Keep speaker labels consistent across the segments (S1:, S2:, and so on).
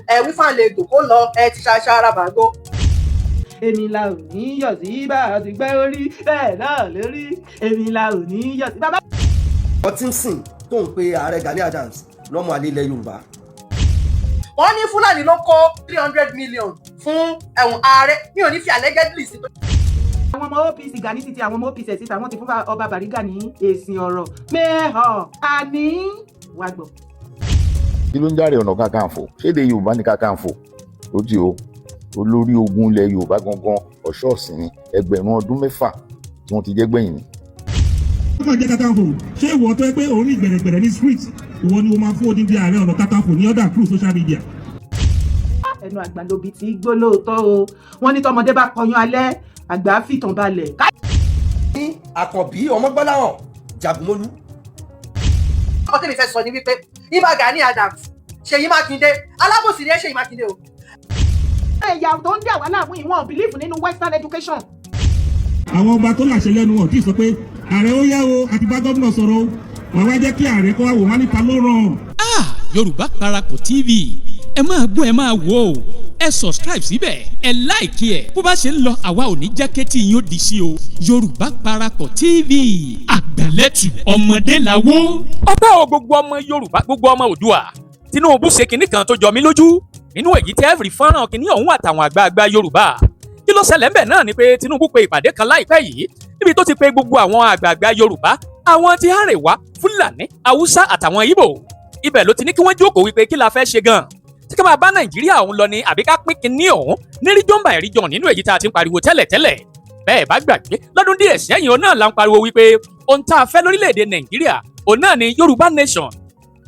S1: Ẹ wí fàlejò kó lọ, ẹ ti ṣaṣara bàgó.
S2: Èmi la ò ní yọ̀ sí bá a ti gbẹ́ orí bẹ́ẹ̀ náà lórí. Èmi la ò ní yọ̀ sí bàbá.
S3: Wọ́n ti ń sìn tó ń pe ààrẹ Gani Adams lọ́mọ àlè ilẹ̀ Yorùbá.
S1: Wọ́n ní Fúlàní ló kó 300 million fún ẹ̀wọ̀n ààrẹ. Mi ò ní fi allegedly sí.
S2: Àwọn ọmọ OPC, Gani ti ti àwọn ọmọ OPC síta. Wọ́n ti fún ọba Bariga ní èsì ọ̀rọ̀ mẹ́hàn àní wàá gbọ́.
S4: Kí ló ń járe ọ̀nà kakanfò? Ṣéde Yorùbá ní kakanfò ó ti o, olórí ogun ilẹ̀ Yorùbá gangan, ọ̀ṣọ́ọ̀sì ni, ẹgbẹ̀rún ọdún 6 tí wọ́n ti jẹ́ gbẹ̀yìn ni.
S5: Wọ́n kàn jẹ́ kakanfò. Ṣé ìwọ tó yẹ pé òun ní gbẹ̀rẹ̀gbẹ̀rẹ̀ ní street, ìwọ ni o máa fún odindi Ààrẹ Ọ̀nà Kakanfò ní order through social media?
S2: Ẹnu àgbà lóbi tí gbó lóòótọ́ o. Wọ́n ní tọmọdé bá kọyán alẹ́, àgbà fìtàn balẹ̀.
S3: Ní Àkànbí Ọmọgbọ́láhàn Jagunmólú.
S1: Ọkọ tèmi fẹ́ sọ ni wípé Ìbà Gani Adams, Ṣèyí Mákindé, alábòsí ni ẹ, Ṣèyí Mákindé o.
S2: Ẹ̀yà tó ń dà wá láàmú, ìwọ̀n believe nínú western education.
S5: Àwọn ọba tó láṣẹ lẹ́nu wọn tí ì sọ pé ààrẹ ó yá o, àti bá gómìnà sọ̀rọ̀ o. Wọ́n wá jẹ́ kí ààrẹ kó wá wò wọ́n níta ló ràn.
S6: Ah, Yorùbá Parapọ̀ TV, ẹ máa gbọ́, ẹ máa wò ó. Ẹ subscribe síbẹ̀, ẹ like ẹ̀. Bó bá ṣe ń lọ, àwa ò ní jẹ́ kétí yín ó di sí o. Yorùbá Parapọ̀ TV, àgbàlẹ́tù ọmọdé làwọ́.
S7: Ọpẹ́ o, gbogbo ọmọ Yorùbá, gbogbo ọmọ Oòduà. Tinubu ṣe kinní kan tó jọ mí lójú nínú èyí tẹ́ rí fọ́nrán kinní ọ̀hún àtàwọn àgbààgbà Yorùbá. Kí ló ṣẹlẹ̀ ńbẹ̀ náà ni pé Tinubu pe ìpàdé kan láìpẹ́ yìí, níbi tó ti pe gbogbo àwọn àgbààgbà Yorùbá, àwọn tí Àrèwá, Fúlàní, Haúsá àtàwọn Ìgbò. Ibẹ̀ ló ti ní kí wọ́n jókòó wípé kí la fẹ́ ṣe gan, tí ká máa bá Nàìjíríà ọ̀hún lọ ni àbí ká pín kinní ọ̀hún ní region by region, nínú èyí tá a ti ń pariwo tẹ́lẹ̀tẹ́lẹ̀. Bẹ́ẹ̀ bá gbàgbé, lọ́dún díẹ̀ sẹ́yìn, òun náà là ń pariwo wípé ohun tá a fẹ́ lórílẹ̀‐èdè Nàìjíríà, òun náà ni Yorùbá nation.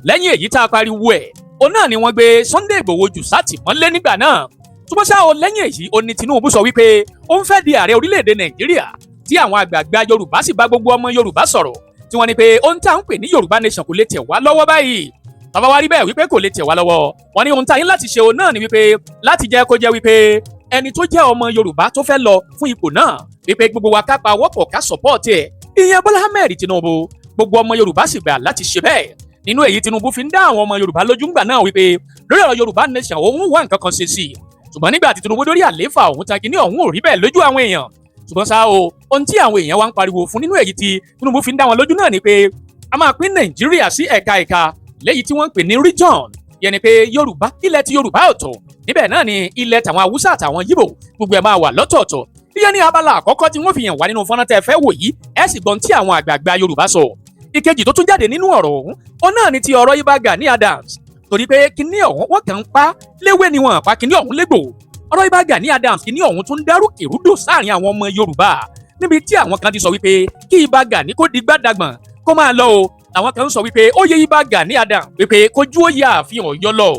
S7: Lẹ́yìn èyí tá a pariwo ẹ̀, òun náà ni wọ́n gbé Sunday Igboho jù sátìmọ́lé nígbà náà. Ṣùgbọ́n ṣá o, lẹ́yìn èyí ó ní Tinubu sọ wípé òun fẹ́ di ààrẹ orílẹ̀-èdè Nàìjíríà, tí àwọn àgbààgbà Yorùbá sì bá gbogbo ọmọ Yorùbá sọ̀rọ̀, tí wọ́n ní pé ohun tá à ń pè ní Yorùbá nation kò lè tẹ̀ wá lọ́wọ́ báyìí. Tọ́ba wá rí bẹ́ẹ̀ wípé kò lè tẹ̀ wá lọ́wọ́, wọ́n ní ohun tá yín láti ṣe òun náà ni wípé láti jẹ́ kó jẹ́ wípé ẹni tó jẹ́ ọmọ Yorùbá tó fẹ́ lọ fún ipò náà, wípé gbogbo wa ká pa wọ́pọ̀ ká support ẹ̀, ìyẹn Bọ́lá Ahmed Tinubu. Gbogbo ọmọ Yorùbá sì gbà láti ṣe bẹ́ẹ̀. Nínú èyí, Tinubu fi ń dá àwọn ọmọ Yorùbá lójú ńgbà náà wípé lórí ọ̀rọ̀ Yorùbá nation, òun wá nǹkan kan ṣe sí i. Ṣùgbọ́n nígbà tí Tinubu dórí àlééfà òun tán, kínní ọ̀hún ò rí bẹ́ẹ̀ lójú àwọn èèyàn. Ṣùgbọ́n ṣá o, ohun tí àwọn èèyàn wá ń pariwo fún nínú èyí tí Tinubu fi ń dá wọn lójú náà ni pé a máa pín Nàìjíríà sí ẹ̀ka ẹ̀ka, léyìí tí wọ́n ń pè ní region. Yẹn ni pé Yorùbá, ilẹ̀ ti Yorùbá ọ̀tọ̀, níbẹ̀ náà ni ilẹ̀ tàwọn Haúsá àtàwọn Yíbò, gbogbo ẹ̀ máa wà lọ́tọ̀ọ̀tọ̀. Ìyẹn ní abala àkọ́kọ́ tí wọ́n fi hàn wá nínú fọ́nrán tẹ́ fẹ́ wò yìí. Ẹ sì gbọ́n tí àwọn àgbààgbà Yorùbá sọ. Ìkejì tó tún jáde nínú ọ̀rọ̀ ọ̀hún, òun náà ni ti ọ̀rọ̀ Ìbà Gani Adams, torí pé kinní ọ̀hún, wọ́n kàn ń pa léwé ni, wọ́n pa kinní ọ̀hún légbò. Ọ̀rọ̀ Ìbà Gani Adams, kinní ọ̀hún tún dárúkèrúdò sáàrin àwọn ọmọ Yorùbá, níbi tí àwọn kan ti sọ wípé kí Ìbà Gani kó di gbádàgbọ̀n, kó máa lọ o. Àwọn kan ń sọ wípé ó yẹ Ìbà Gani Adams wípé kójú ó yẹ àfihàn Ọ̀yọ́ lọ.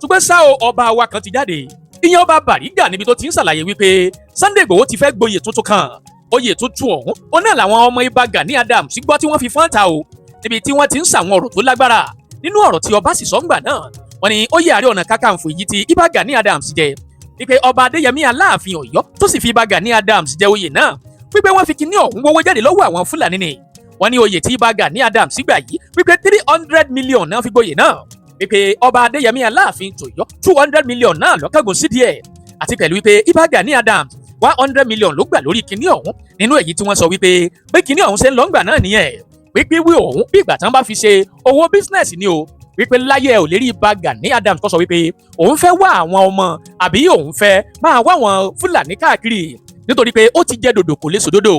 S7: Ṣùgbọ́n ṣá o, ọba wa kan ti jáde, ìyẹn ọba Bàrígà, níbi tó ti ń ṣàlàyé wípé Sunday Igboho ti fẹ́ gboyè tuntun kan. Oyè tuntun ọ̀hún, ó náà làwọn ọmọ Ìbà Gani Adams gbọ́ tí wọ́n fi fọ́n ta o, níbi tí wọ́n ti ń ṣàwọn ọ̀rọ̀ tó lágbára. Nínú ọ̀rọ̀ tí ọba sì sọ ńgbà náà, wọ́n ní oyè Ààrẹ Ọ̀nà Kakanfò yìí tí Ìbà Gani Adams jẹ, wípé ọba Adéyẹmí Aláàfin Ọ̀yọ́ tó sì fi Ìbà Gani Adams jẹ oyè náà, wípé wọ́n fi kíní ọ̀hún wọ́wọ́ jáde lọ́wọ́ àwọn Fúlàní ni. Wọ́n ní oyè tí Ìbà Gani Adams gbà yìí, wípé 300 million náà fi gboyè náà, wípé ọba Adéyẹmí Aláàfin tòyọ́, 200 million náà lọ́kàgùn sí díẹ̀, àti pẹ̀lú wípé Ìbà Gani Adams, 100 million ló gbà lórí kinní ọ̀hún. Nínú èyí tí wọ́n sọ wípé pé kinní ọ̀hún ṣe ń lọ ńgbà náà nìyẹn, wípé wí ọ̀hún bí ìgbà tí wọ́n bá fi ṣe owó business ni o, wípé láyé ẹ ò lè rí Ìbà Gani Adams kó sọ wípé òun fẹ́ wá àwọn ọmọ àbí òun fẹ́ máa wá àwọn Fúlàní káàkiri, nítorí pé ó ti jẹ́ dòdò, kò lè sòdodo.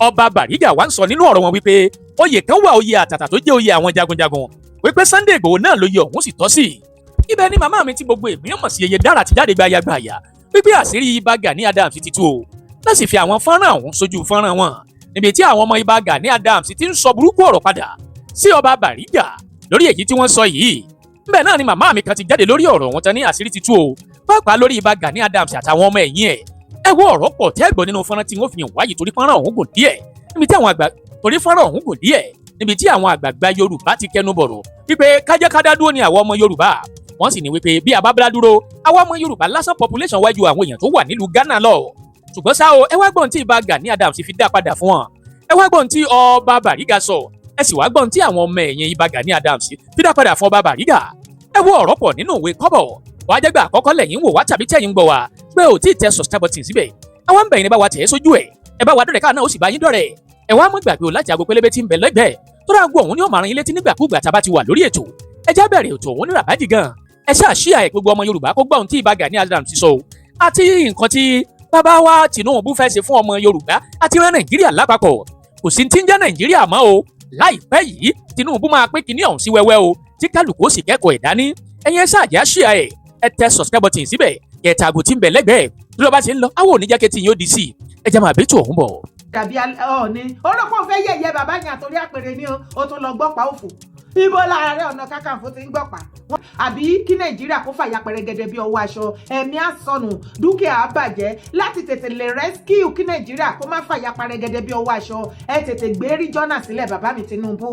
S7: Ọba Bàrígà wá ń sọ nínú ọ̀rọ̀ wọn wípé oyè kan wà, oyè àtàtà tó jẹ́ oyè àwọn jagunjagun, wípé Sunday Igboho náà lóye ọ̀hún sì tọ́ sí. Ibẹ̀ ni màmá mi tí gbogbo ènìyàn mọ̀ sí Yeye Dára ti jáde gbayagbaya wípé àṣírí Ìbà Gani Adams ti tú o, láti fi àwọn fọ́nrán ọ̀hún sójú fọ́nrán wọn, níbi tí àwọn ọmọ Ìbà Gani Adams ti ń sọ burúkú ọ̀rọ̀ padà sí ọba Bàrígà lórí èyí tí wọ́n sọ yìí. Ńbẹ̀ náà ni màmá mi kan ti jáde lórí ọ̀rọ̀ wọn tán ní àṣírí ti tú o, pàápàá lórí Ìbà Gani Adams àtàwọn ọmọ ẹ̀yìn ẹ̀. Ẹ wo, ọ̀rọ̀ pọ̀ tẹ́ gbọ́ nínú fọ́nrán tí wọ́n fi hàn wáyé, torí fọ́nrán ọ̀hún gùn díẹ̀ níbi tí àwọn àgbà, torí fọ́nrán ọ̀hún gùn díẹ̀ níbi tí àwọn àgbààgbà Yorùbá ti kẹnu bọ̀rọ̀ wípé kájẹ́kádá dúró ni àwọn ọmọ Yorùbá. Wọ́n sì ní wípé bí a bá bá dúró, àwọn ọmọ Yorùbá lásán, population wájú àwọn èèyàn tó wà nílùú Ghana lọ. Ṣùgbọ́n ṣá o, ẹ wá gbọ́n tí Ìbà Gani Adams fi dá padà fún wọn, ẹ wá gbọ́n tí ọba Bàrígà sọ, ẹ sì wá gbọ́n tí àwọn ọmọ ẹ̀yìn Ìbà Gani Adams fi dá padà fún ọba Bàrígà. Ẹ wo, ọ̀rọ̀ pọ̀ nínú ìwé kọ́bọ̀. Wàá jẹ́gbà àkọ́kọ́ lẹ́yìn wò wá tàbí tẹ̀yìn ń gbọ́ wá pé ò tí ì tẹ subscribe button síbẹ̀, àwọn ń bẹ̀yìn ní bá wa tẹ̀ ẹ́ sójú ẹ̀. Ẹ bá wa dọ̀rẹ̀ káà náà ó sì bá yín dọ̀rẹ̀. Ẹ wá mọ́ gbàgbé o láti aago pélébé tí ń bẹ lẹ́gbẹ̀ẹ́ tó dáa gbọ́ òun ní ó máa rán yín létí nígbàkúùgbà tá a bá ti wà lórí ètò. Ẹ já bẹ̀rẹ̀ ètò òun ní ràbájì gan. Ẹ ṣáà ṣíà ẹ̀, gbogbo ọmọ Yorùbá kó gbọ́ ohun tí Ìbà Gani Adams sọ o, àti nǹkan tí bàbá wa Tinubu fẹ́ ṣe fún ọmọ Yorùbá àti ìran Nàìjíríà lápapọ̀. Kò sí ti ń jẹ́ Nàìjíríà mọ́ o. Láìpẹ́ yìí, Tinubu máa pín kinní ọ̀hún sí wẹ́wẹ́ o, tí kálukú ó sì kẹ́kọ̀ọ́ ẹ̀ dání. Ẹ̀yin ẹ ṣáà já ṣíà ẹ̀, ẹ tẹ subscribe button síbẹ̀, kẹta àgò tí ń bẹ lẹ́gbẹ̀ẹ́ tí ló bá ṣe ń lọ àwọn ò ní jẹ́ kí tí yín ó di sí i. Ẹ jẹ́ máa bí tó ọ̀hún bọ̀.
S2: Dàbí Ọọ̀ni, ó rò pé òun fẹ́ yẹ̀yẹ́ bàbá yẹn àtòrí àpèrè ni o. Ó tún lọ gbọ́pàá òfò. Ibo láàárẹ Ọ̀nà Kakanfò ti ń gbọ́pàá? Àbí kí Nàìjíríà kó fàyà pẹrẹgẹdẹ bí ọwọ́ aṣọ, ẹ̀mí àsọnù, dúkìá bàjẹ́. Láti tètè lè rescue kí Nàìjíríà kó má fàyà pẹrẹgẹdẹ bí ọwọ́ aṣọ, ẹ tètè gbé regional sílẹ̀, bàbá mi Tinubu.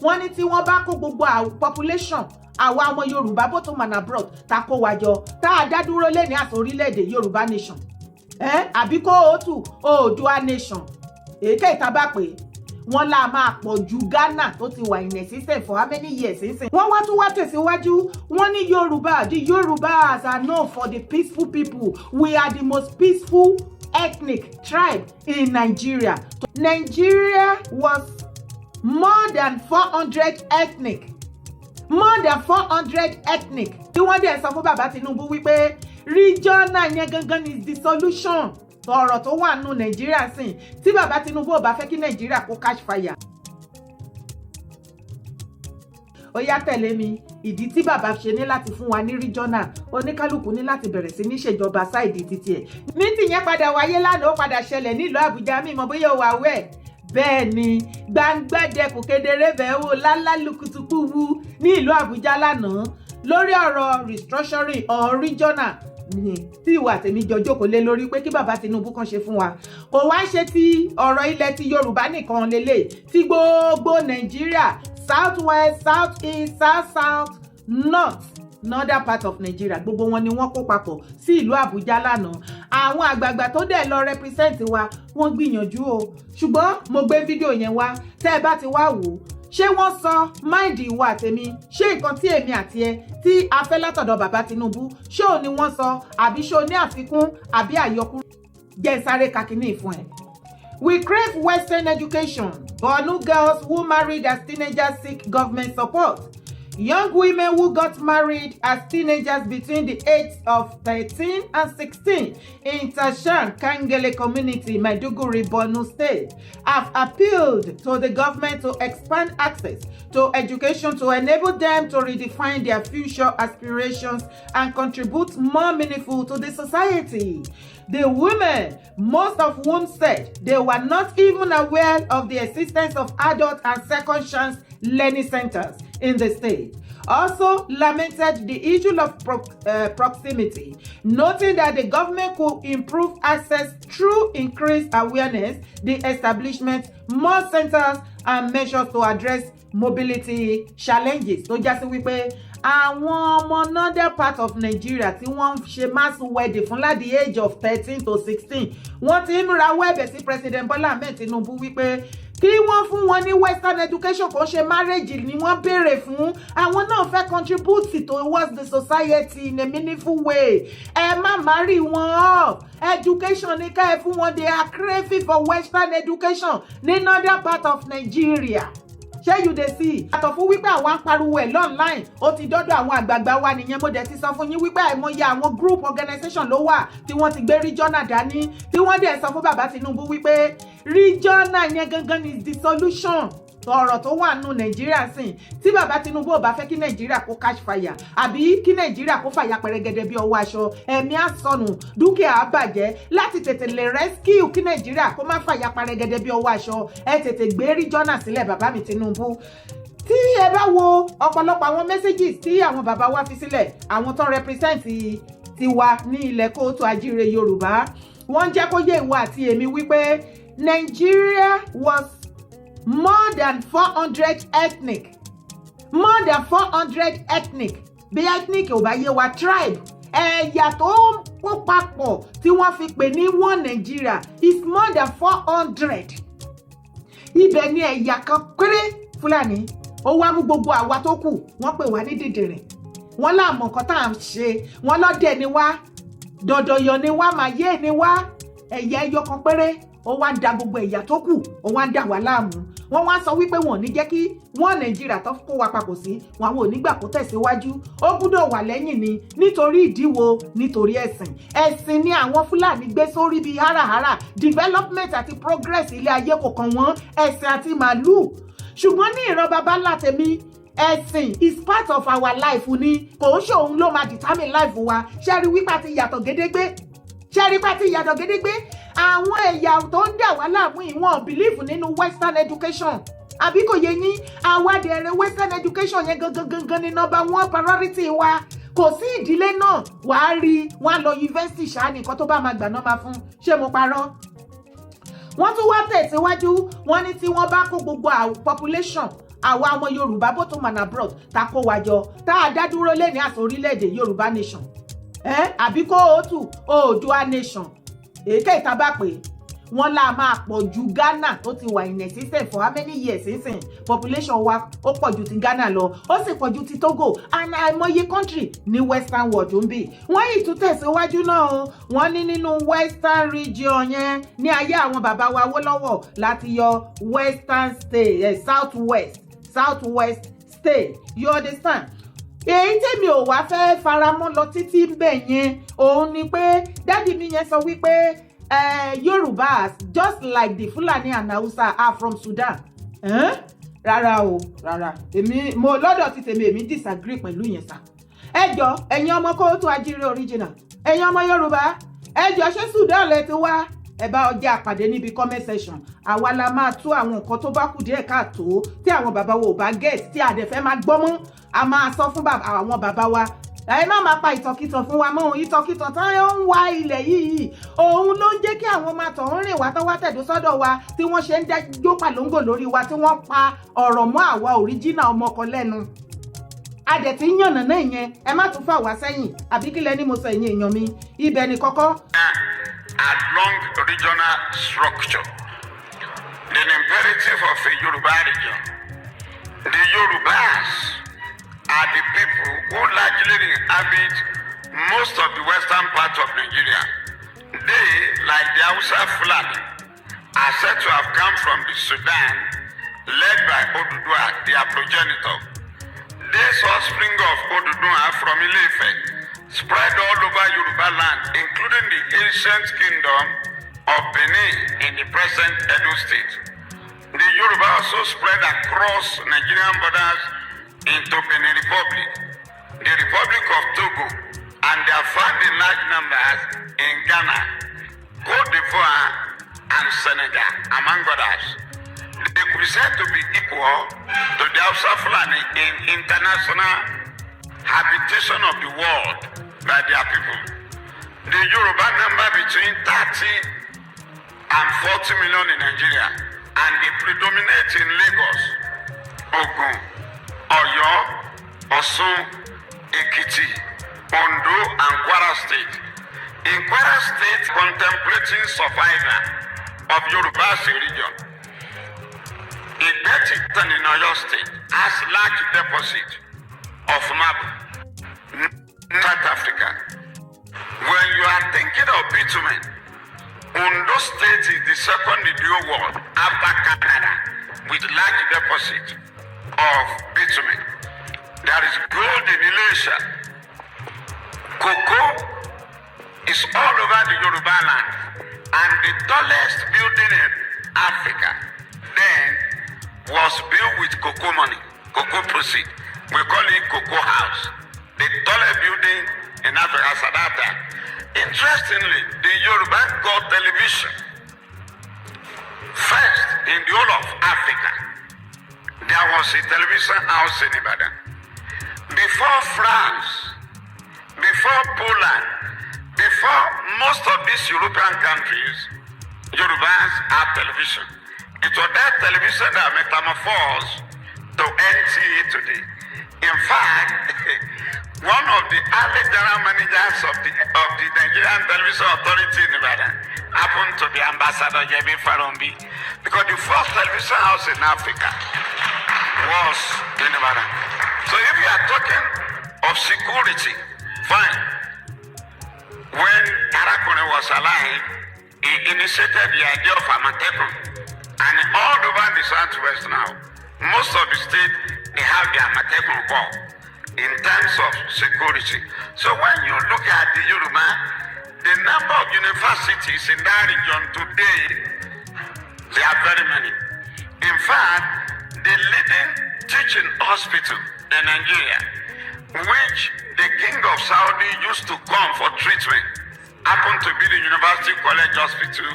S2: Wọ́n ní tí wọ́n bá kó gbogbo population àwa ọmọ Yorùbá, both home and abroad, ta kó wa jọ, tá a dá dúró lé ní àṣà orílẹ̀-èdè Yorùbá nation, àbí kó o tù Oòduà nation, èyíkéyìí tá a bá pè é, wọ́n lá máa pọ̀ ju Ghana tó ti wà in existence for how many years sísìn. Wọ́n wá tún wá tẹ̀síwájú, wọ́n ní Yorùbá, the Yorùbás are known for the peaceful people. We are the most peaceful ethnic tribe in Nigeria. Nigeria was more than 400 ethnic, more than 400 ethnic. Tí wọ́n dẹ̀ sọ fún bàbá Tinubu wípé regional yẹn gangan is the solution ọ̀rọ̀ tó wà nù Nàìjíríà sìn, tí bàbá Tinubu ò bá fẹ́ kí Nàìjíríà kó catch fire. Ó yá, tẹ̀lé mi. Ìdí tí bàbá ṣe ní láti fún wa ní regional, oníkálukú ní láti bẹ̀rẹ̀ sí ní ṣèjọba side títí ẹ̀. Ní tìyẹn padà wáyé lánàá, ó padà ṣẹlẹ̀ nílùú Àbújá. Mímọ̀ bóyá ó wà wẹ̀ bẹ́ẹ̀ ni gbangbẹ́dẹkùn kedere bẹ́ẹ̀ wò lálálùkùtùkù wu ní ìlú Àbújá lánàá lórí ọ̀rọ̀ restructuring or regional ní tí ìwà tèmi jọ jókòó lé lórí pé kí bàbá Tinubu kan ṣe fún wa. Kò wá ń ṣe ti ọ̀rọ̀ ilẹ̀ ti Yorùbá nìkan lélẹ̀, tí gbogbo Nàìjíríà, south west, south east, south south, north, northern part of Nigeria, gbogbo wọn ni wọ́n kó papọ̀ sí ìlú Àbújá lánàá. Àwọn àgbààgbà tó dẹ̀ lọ represent wa, wọ́n gbìyànjú o. Ṣùgbọ́n mo gbé fídíò yẹn wá, tẹ́ ẹ bá ti wá wò ó, ṣé wọ́n sọ mind ìwọ àtèmi? Ṣé nǹkan tí èmi àti ẹ tí a fẹ́ látọ̀dọ̀ bàbá Tinubu, ṣé ò ní wọ́n sọ, àbí ṣé o ní àfikún àbí àyọkúrò? Jẹ́ sáré kakínní fún ẹ. We crave Western education. Borno girls who married as teenagers seek government support. Young women who got married as teenagers between the age of 13 and 16 in Tashan Kangele community, Maiduguri, Borno State, have appealed to the government to expand access to education to enable them to redefine their future aspirations and contribute more meaningful to the society. The women, most of whom said they were not even aware of the existence of adult and second chance learning centers in the state, also lamented the issue of proximity, noting that the government could improve access through increased awareness, the establishment more centers and measures to address mobility challenges. Tó já sí wípé àwọn ọmọ northern part of Nigeria tí wọ́n ń ṣe mass wedding fún láti the age of 13 to 16, wọ́n ti ń rawọ́ ẹ̀bẹ̀ sí President Bola Ahmed Tinubu wípé kí wọ́n fún wọn ní western education. Kò ṣe marriage ni wọ́n béèrè fún, àwọn náà fẹ́ contribute towards the society in a meaningful way. Ẹ má marry wọn off, education ní ká ẹ fún wọn. They are craving for western education ní northern part of Nigeria. Ṣé you dey see? Yàtọ̀ fún wípé àwọn ń pariwo ẹ̀ online, ó ti dọ́dọ̀ àwọn àgbààgbà wa nìyẹn. Mo dẹ̀ ti sọ fún yín wípé àìmọye àwọn group organization ló wà tí wọ́n ti gbé regional dání, tí wọ́n dẹ̀ sọ fún bàbá Tinubu wípé regional yẹn gangan is the solution ọ̀rọ̀ tó wà nù Nàìjíríà sìn, tí bàbá Tinubu ò bá fẹ́ kí Nàìjíríà kó catch fire, àbí kí Nàìjíríà kó fàyà pẹrẹgẹdẹ bí ọwọ́ aṣọ, ẹ̀mí àsọnù, dúkìá bàjẹ́. Láti tètè lè rescue kí Nàìjíríà kó má fàyà pẹrẹgẹdẹ bí ọwọ́ aṣọ, ẹ tètè gbé regional sílẹ̀, bàbá mi Tinubu. Tí ẹ bá wo ọ̀pọ̀lọpọ̀ àwọn messages tí àwọn bàbá wa fi sílẹ̀, àwọn tó represent tiwa ní ilẹ̀ kóòtù ajíire Yorùbá, wọ́n jẹ́ kó yé ìwọ àti èmi wípé Nigeria was more than 400 ethnic, more than 400 ethnic. Bí ethnic ò bá yé wa, tribe, ẹ̀yà tó ń kó papọ̀ tí wọ́n fi pè ní one Nigeria is more than 400. Ibẹ̀ ni ẹ̀yà kan péré, Fúlàní, ó wá mú gbogbo àwa tó kù, wọ́n pè wá ní dìdìrìn. Wọ́n láàmú nǹkan tá à ń ṣe. Wọ́n lọ́dẹ̀ ni wá, dọ̀dọ̀yọ̀ ni wá, màyé ni wá. Ẹ̀yà ẹyọ kan péré, ó wá ń da gbogbo ẹ̀yà tó kù, ó wá ń dà wá láàmú. Wọ́n wá sọ wípé wọn ò ní jẹ́ kí wọ́n Nàìjíríà tó kó wa papọ̀ sí wọn, àwọn ò ní gbà kó tẹ̀síwájú, ó gbúdọ̀ wà lẹ́yìn ni. Nítorí ìdíwo, nítorí ẹ̀sìn. Ẹ̀sìn ni àwọn Fúlàní gbé sórí bíi háràhárà. Development àti progress ilé ayé kò kàn wọ́n, ẹ̀sìn àti màálùú. Ṣùgbọ́n ní ìran baba ńlá tèmi, ẹ̀sìn is part of our life ni, kò ń ṣòun ló máa determine life wa. Ṣé rí wípé a ti yàtọ̀ gédégbé? Ṣé rí pé a ti yàtọ̀ gédégbé? Àwọn ẹ̀yà tó ń dà wá láàmú yìí, wọ́n believe nínú western education, àbí kò yé yín? Àwa dẹ̀rẹ̀, western education yẹn gangan gangan ni number one priority wa. Kò sí ìdílé náà wàá rí wọn á lọ yunifásitì ṣáá, nìkan tó bá máa gbà náà máa fún. Ṣé mo parọ́? Wọ́n tún wá tẹ̀síwájú. Wọ́n ní tí wọ́n bá kó gbogbo population àwa ọmọ Yorùbá, both home and abroad, ta kó wa jọ, tá a dá dúró lé ní àṣà orílẹ̀-èdè Yorùbá nation, àbí kó o tù Oòduà nation, èké ìta bá pè é, wọ́n lá máa pọ̀ ju Ghana tó ti wà in existence for how many years sísìn. Population wa, ó pọ̀ ju ti Ghana lọ, ó sì pọ̀ ju ti Togo and àìmọye country ní western world ń bì. Wọ́n yìí tún tẹ̀síwájú náà o. Wọ́n ní nínú western region yẹn, ní ayé àwọn bàbá wa Awólọ́wọ̀ láti yọ western state, south west, south west state, you understand? Èyí tèmi ò wá fẹ́ faramọ́ lọ títí ń bẹ̀ yẹn, òun ni pé daddy mi yẹn sọ wípé Yorùbás, just like the Fulani and Hausa, are from Sudan. Eh? Rárá o, rárá. Èmi mo lọ́dọ̀ ti tèmi, èmi disagree pẹ̀lú yẹn sá. Ẹ jọ, ẹ̀yin ọmọ kóòtù ajíire original, ẹ̀yin ọmọ Yorùbá, ẹ jọ, ṣé Sudan lẹ ti wá? Ẹ bá ọjà àpàdé níbi comment section. Àwa la máa tú àwọn nǹkan tó bá kù díẹ̀ káàtó tí àwọn bàbá wa ò bá get, tí a dẹ̀ fẹ́ máa gbọ́ mọ́. A máa sọ fún àwọn bàbá wa, ẹ má máa pa ìtànkìtàn fún wa mọ́. Ìtànkìtàn tán ń wá ilẹ̀ yìí, òun ló ń jẹ́ kí àwọn ọmọ àtọ̀ ń rìn wá tán wá tẹ̀dó sọ́dọ̀ wa, tí wọ́n ṣe ń dájó pàlóńgò lórí wa, tí wọ́n pa ọ̀rọ̀ mọ́ àwa original ọmọ kan lẹ́nu. A dẹ̀ ti ń yànnà náà yẹn, ẹ má tún fà wá sẹ́yìn, àbí kílẹ̀ ní mo sọ, ẹ̀yin èèyàn mi? Ibẹ̀ ni kọ́kọ́.
S8: Along regional structure, the imperative of a Yoruba region. The Yorubas are the people who largely inhabit most of the western part of Nigeria. They, like the Hausa Fulani, are said to have come from the Sudan, led by Oduduwa, their progenitor. This offspring of Oduduwa from Ile-Ife spread all over Yoruba land, including the ancient kingdom of Benin in the present Edo State. The Yoruba also spread across Nigerian borders into Benin Republic, the Republic of Togo, and they are found in large numbers in Ghana, Cote d'Ivoire, and Senegal, among others. They could be said to be equal to the Hausa Fulani in international habitation of the world by their people. The Yoruba number between 30 and 40 million in Nigeria, and they predominate in Lagos, Ogun, Oyo, Osun, Ekiti, Ondo, and Kwara State. In Kwara State, contemplating survival of Yoruba as a region. Igbeti in Oyo State has large deposit of marble. South Africa. When you are thinking of bitumen, Ondo State is the second in the whole world after Canada with large deposit of bitumen. There is gold in Ilesha. Cocoa is all over the Yoruba land. And the tallest building in Africa then was built with cocoa money, cocoa proceed. We call it Cocoa House. The tallest building in Africa at that time. Interestingly, the Yoruba got television first in the whole of Africa. There was a television house in Ibadan. Before France, before Poland, before most of these European countries, Yorubas had television. It was that television that metamorphosed to NTA today. In fact, one of the early general managers of the Nigerian Television Authority in Ibadan happened to be Ambassador Yemi Farounbi, because the first television house in Africa was in Ibadan. So if you are talking of security, fine. When Arakunrin was alive, he initiated the idea of Amotekun. And all over the Southwest now, most of the state, they have the Amotekun Corps in terms of security. So when you look at the Yoruba, the number of universities in that region today, they are very many. In fact, the leading teaching hospital in Nigeria, which the king of Saudi used to come for treatment, happened to be the University College Hospital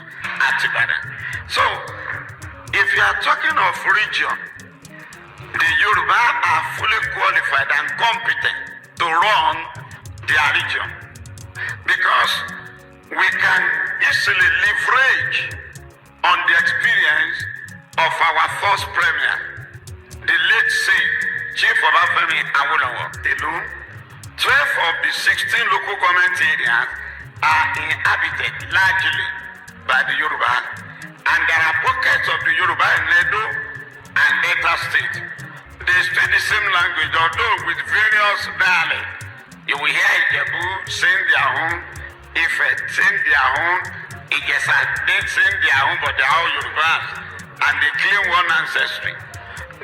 S8: at Ibadan. So, if you are talking of region, the Yoruba are fully qualified and competent to run their region because we can easily leverage on the experience of our first premier, the late saint, Chief Obafemi Awolowo. Alone, 12 of the 16 local government areas are inhabited largely by the Yoruba, and there are pockets of the Yoruba in Edo and Delta State. They speak the same language, although with various dialects. You will hear Ijebu saying their own, Ife saying their own, Ijesa they saying their own, but they are all Yorubas, and they claim one ancestry.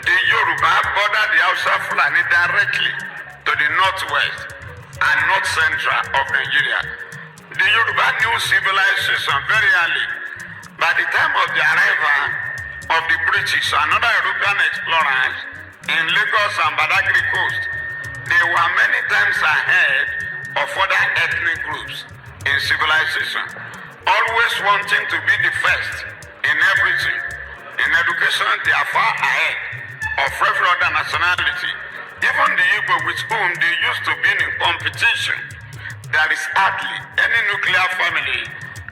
S8: The Yoruba border the Hausa Fulani directly to the northwest and north central of Nigeria. The Yoruba knew civilization very early. By the time of the arrival of the British and other European explorers in Lagos and Badagry coast, they were many times ahead of other ethnic groups in civilization, always wanting to be the first in everything. In education, they are far ahead of every other nationality. Even the Igbo with whom they used to be in competition, there is hardly any nuclear family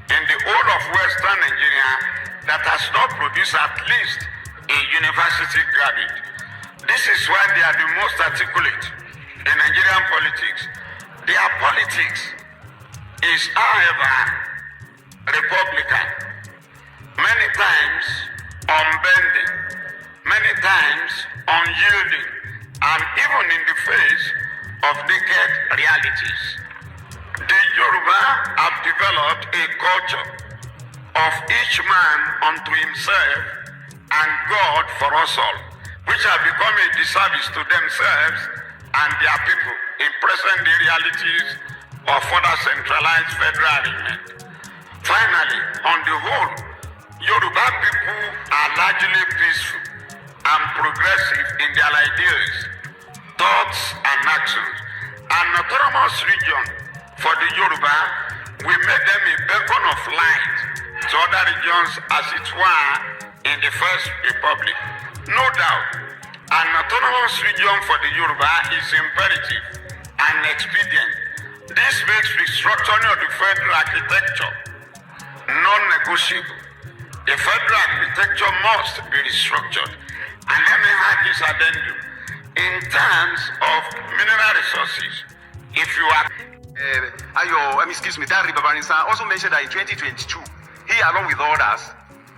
S8: in the whole of Western Nigeria that has not produced at least a university graduate. This is why they are the most articulate in Nigerian politics. Their politics is, however, republican, many times unbending, many times unyielding, and even in the face of naked realities. The Yoruba have developed a culture of each man unto himself and God for us all, which have become a disservice to themselves and their people in present day realities of further centralized federal arrangement. Finally, on the whole, Yoruba people are largely peaceful and progressive in their ideas, thoughts, and actions. An autonomous region for the Yoruba will make them a beacon of light to other regions, as it were in the First Republic. No doubt, an autonomous region for the Yoruba is imperative and expedient. This makes restructuring of the federal architecture non-negotiable. The federal architecture must be restructured. And let me add this addendum. In terms of mineral resources, if you are
S9: Ayo, I mean, excuse me, Dari Babarinsa also mentioned that in 2022, he along with others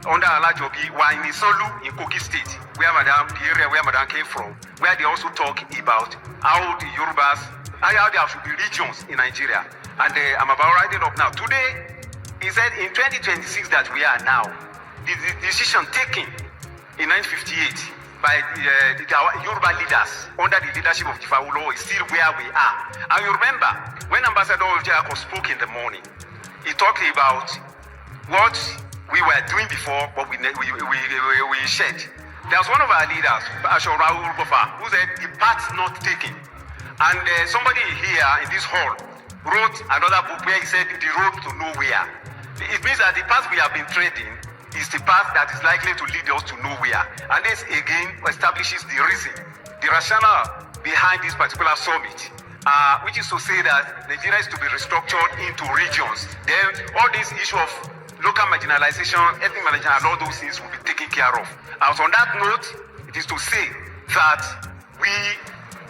S9: under Alajobi were in Isolu in Kogi State, where Madam, the area where Madam came from, where they also talk about how the Yorubas, how there should be regions in Nigeria. And I'm about writing up now. Today, he said in 2026 that we are now, the decision taken in 1958 by our Yoruba leaders under the leadership of Chief Awolowo is still where we are. And you remember when Ambassador Jacob spoke in the morning, he talked about what we were doing before, but we shed. There's one of our leaders, Ashora Urubofa, who said the path not taken. And somebody here in this hall wrote another book where he said the road to nowhere. It means that the path we have been treading is the path that is likely to lead us to nowhere. And this again establishes the reason, the rationale behind this particular summit, which is to say that Nigeria is to be restructured into regions. Then all this issue of local marginalization, ethnic marginalization, and all those things will be taken care of. And so on that note, it is to say that we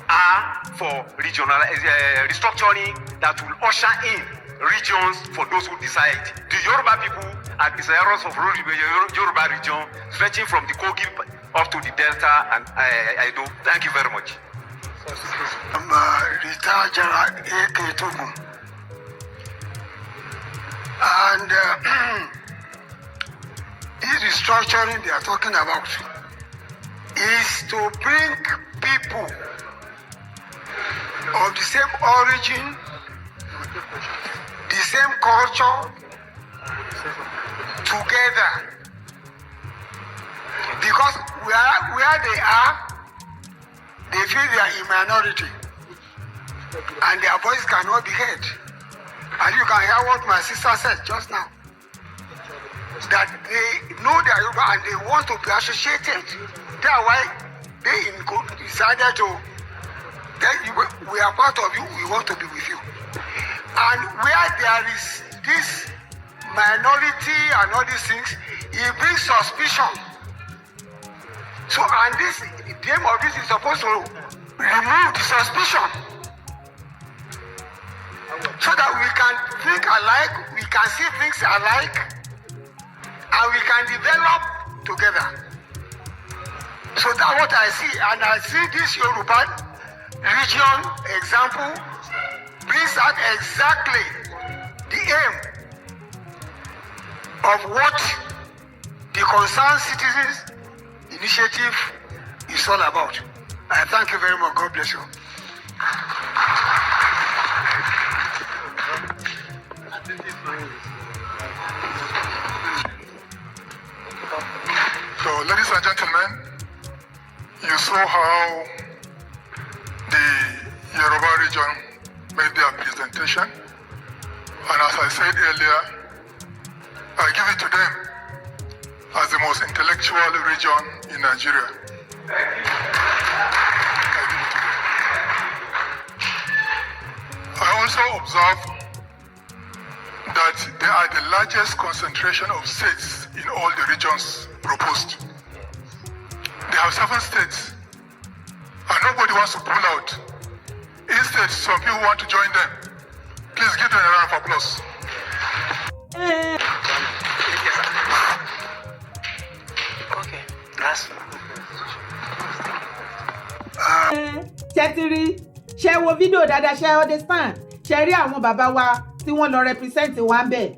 S9: are for regional restructuring that will usher in regions for those who decide. The Yoruba people are desirous of Yoruba region stretching from the Kogi up to the Delta and Edo. Thank you very much.
S8: I'm retired General A.K. Togun. And this restructuring they are talking about is to bring people of the same origin, the same culture together. Because where they are, they feel they are in minority and their voice cannot be heard. And you can hear what my sister said just now. That they know they are Yoruba and they want to be associated. That's why they decided to, then you, we are part of you, we want to be with you. And where there is this minority and all these things, it brings suspicion. So, and this, the aim of this is supposed to remove the suspicion so that we can think alike, we can see things alike, and we can develop together. So that's what I see, and I see this Yoruba region example brings out exactly the aim of what the Concerned Citizens Initiative is all about. I thank you very much. God bless you.
S10: So, ladies and gentlemen, you saw how the Yoruba region made their presentation. And as I said earlier, I give it to them as the most intellectual region in Nigeria. I give it to them. I also observe that they are the largest concentration of states in all the regions proposed. They have seven states, and nobody wants to pull out. Instead, some people want to join them. Please give them a round of applause.
S1: Yes, sir. Okay, that's.
S2: Ṣe ti rí? Ṣe wo fídíò dáadáa? Ṣe understand? Ṣe rí àwọn bàbá wa tí wọ́n lọ represent wa ń bẹ̀?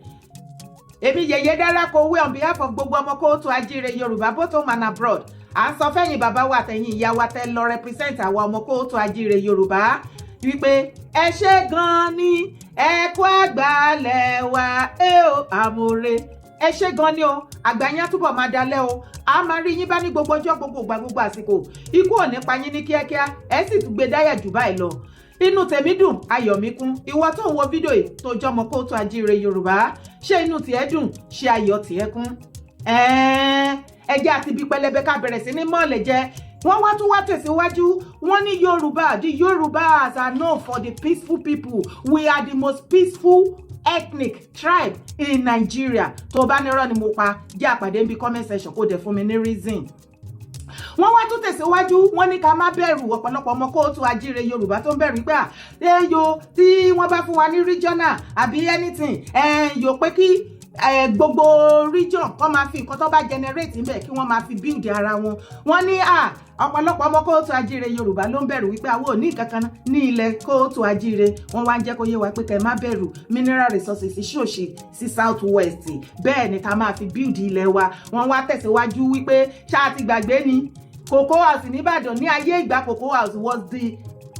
S2: Èmi Yèyé Dára Kowé, on behalf of gbogbo ọmọ káàárọ̀ oòjíire Yorùbá, both home and abroad, à ń sọ fẹ́yìn bàbá wa àtẹ̀yìn ìyá wa tẹ́ lọ represent àwa ọmọ káàárọ̀ oòjíire Yorùbá wípé ẹ ṣé gan-an ni, ẹ kú àgbàlẹ̀ wa, ẹ o àmọ̀re, ẹ ṣé gan ni o. Àgbà yín á túbọ̀ máa dalẹ̀ o. A máa rí yín bá ní gbogbo ọjọ́, gbogbo ìgbà, gbogbo àsìkò. Ikú ò ní pa yín ní kíákíá, ẹ sì tún gbé dáyà jù báyìí lọ. Inú tèmi dùn, ayọ̀ mi kún. Ìwọ tó ń wo fídíò yìí, tó jọmọ káàárọ̀ oòjíire Yorùbá, ṣé inú tiẹ̀ dùn? Ṣé ayọ̀ tiẹ̀ kún? Ẹ jẹ́ àti ibi pẹlẹbẹ ká bẹ̀rẹ̀ sí ní mọ́ọ̀lẹ̀ jẹ. Wọ́n wá tún wá tẹ̀síwájú. Wọ́n ní Yorùbá, the Yorùbás are known for the peaceful people. We are the most peaceful ethnic tribe in Nigeria. Tó bá nírọ́ ni mo pa, jẹ́ àpàdé níbi comment section, kó dẹ̀ fún mi ní reason. Wọ́n wá tún tẹ̀síwájú. Wọ́n ní ká má bẹ̀rù. Ọ̀pọ̀lọpọ̀ ọmọ káàárọ̀ oòjíire Yorùbá tó ń bẹ̀rù pé à ẹyọ tí wọ́n bá fún wa ní regional àbí anything ẹ̀yọ, pé kí gbogbo region kọ́ máa fi nǹkan tó bá generate níbẹ̀, kí wọ́n máa fi build ara wọn. Wọ́n ní à ọ̀pọ̀lọpọ̀ ọmọ káàárọ̀ oòjíire Yorùbá ló ń bẹ̀rù wípé àwọn ò ní nǹkan kan ní ilẹ̀ káàárọ̀ oòjíire. Wọ́n wá ń jẹ́ kó yé wa pé kẹ́ má bẹ̀rù, mineral resources ṣòṣì sí South West, bẹ́ẹ̀ ni ká máa fi build ilẹ̀ wa. Wọ́n wá tẹ̀síwájú wípé ṣáà ti gbàgbé ni Cocoa House nìbàdàn ní ayé ìgbà? Cocoa House was the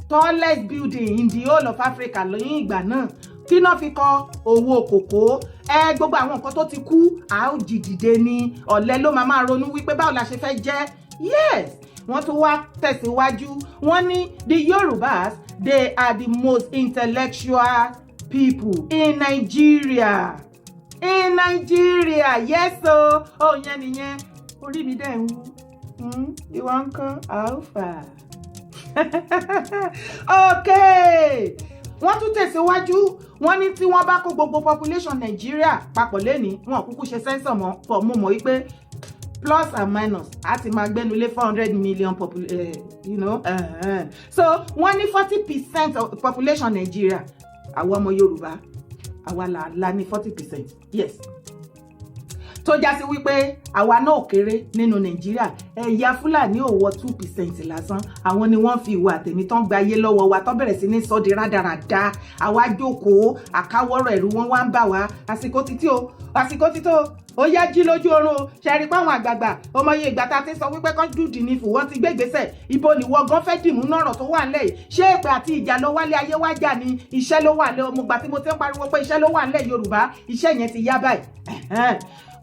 S2: tallest building in the whole of Africa lẹ́yìn ìgbà náà. Kí náà fi kọ owó kòkó ẹ? Gbogbo àwọn nǹkan tó ti kú, a ó jí dìde ní. Ọ̀lẹ ló máa máa ronú wípé báwo la ṣe fẹ́ jẹ́. Yes, wọ́n tún wá tẹ̀síwájú. Wọ́n ní the Yorubas, they are the most intellectual people in Nigeria, in Nigeria. Yes o. Oh, yẹn nìyẹn. Orí mi dẹ̀ ń wú, ìwọ ń kọ́ alpha. Okay, wọ́n tún tẹ̀síwájú. Wọ́n ní tí wọ́n bá kó gbogbo population Nàìjíríà papọ̀ lẹ́ni, wọn kúkú ṣe census mọ́ pọ̀, mo mọ̀ wípé plus and minus a ti máa gbẹ́nu lé 400 million. So wọ́n ní 40% of population Nàìjíríà, àwọn ọmọ Yorùbá, àwa là la ní 40%. Yes. Tó já sí wípé àwa náà ò kéré nínú Nàìjíríà. Ẹ̀yà Fúlàní ò wọ 2% lásán. Àwọn ni wọ́n fi ìwà àtẹ̀mí tán gba ayé lọ́wọ́ wa, tán bẹ̀rẹ̀ sí ní sọ́ di rádaràda. Àwa jókòó àkáwọ́rọ̀, ẹ̀rù wọn wá ń bà wá. Àsìkò títí o, àsìkò títí o. Ó yá, jí lójú oorun o. Ṣe rí i pé àwọn àgbààgbà ọmọye ìgbà tá a ti sọ wípé kán dùdì ní fún wọn ti gbé ìgbésẹ̀. Ibo ni wọ́n gan fẹ́ dìmú nọ̀rọ̀ tó wà nílẹ̀ yìí? Ṣé èpè àti ìjà ló wálé ayé wá jà ní? Iṣẹ́ ló wà lẹ́. Ọmọgbà tí mo ti ń pariwo pé iṣẹ́ ló wà nílẹ̀ Yorùbá, iṣẹ́ yẹn ti yá báyìí.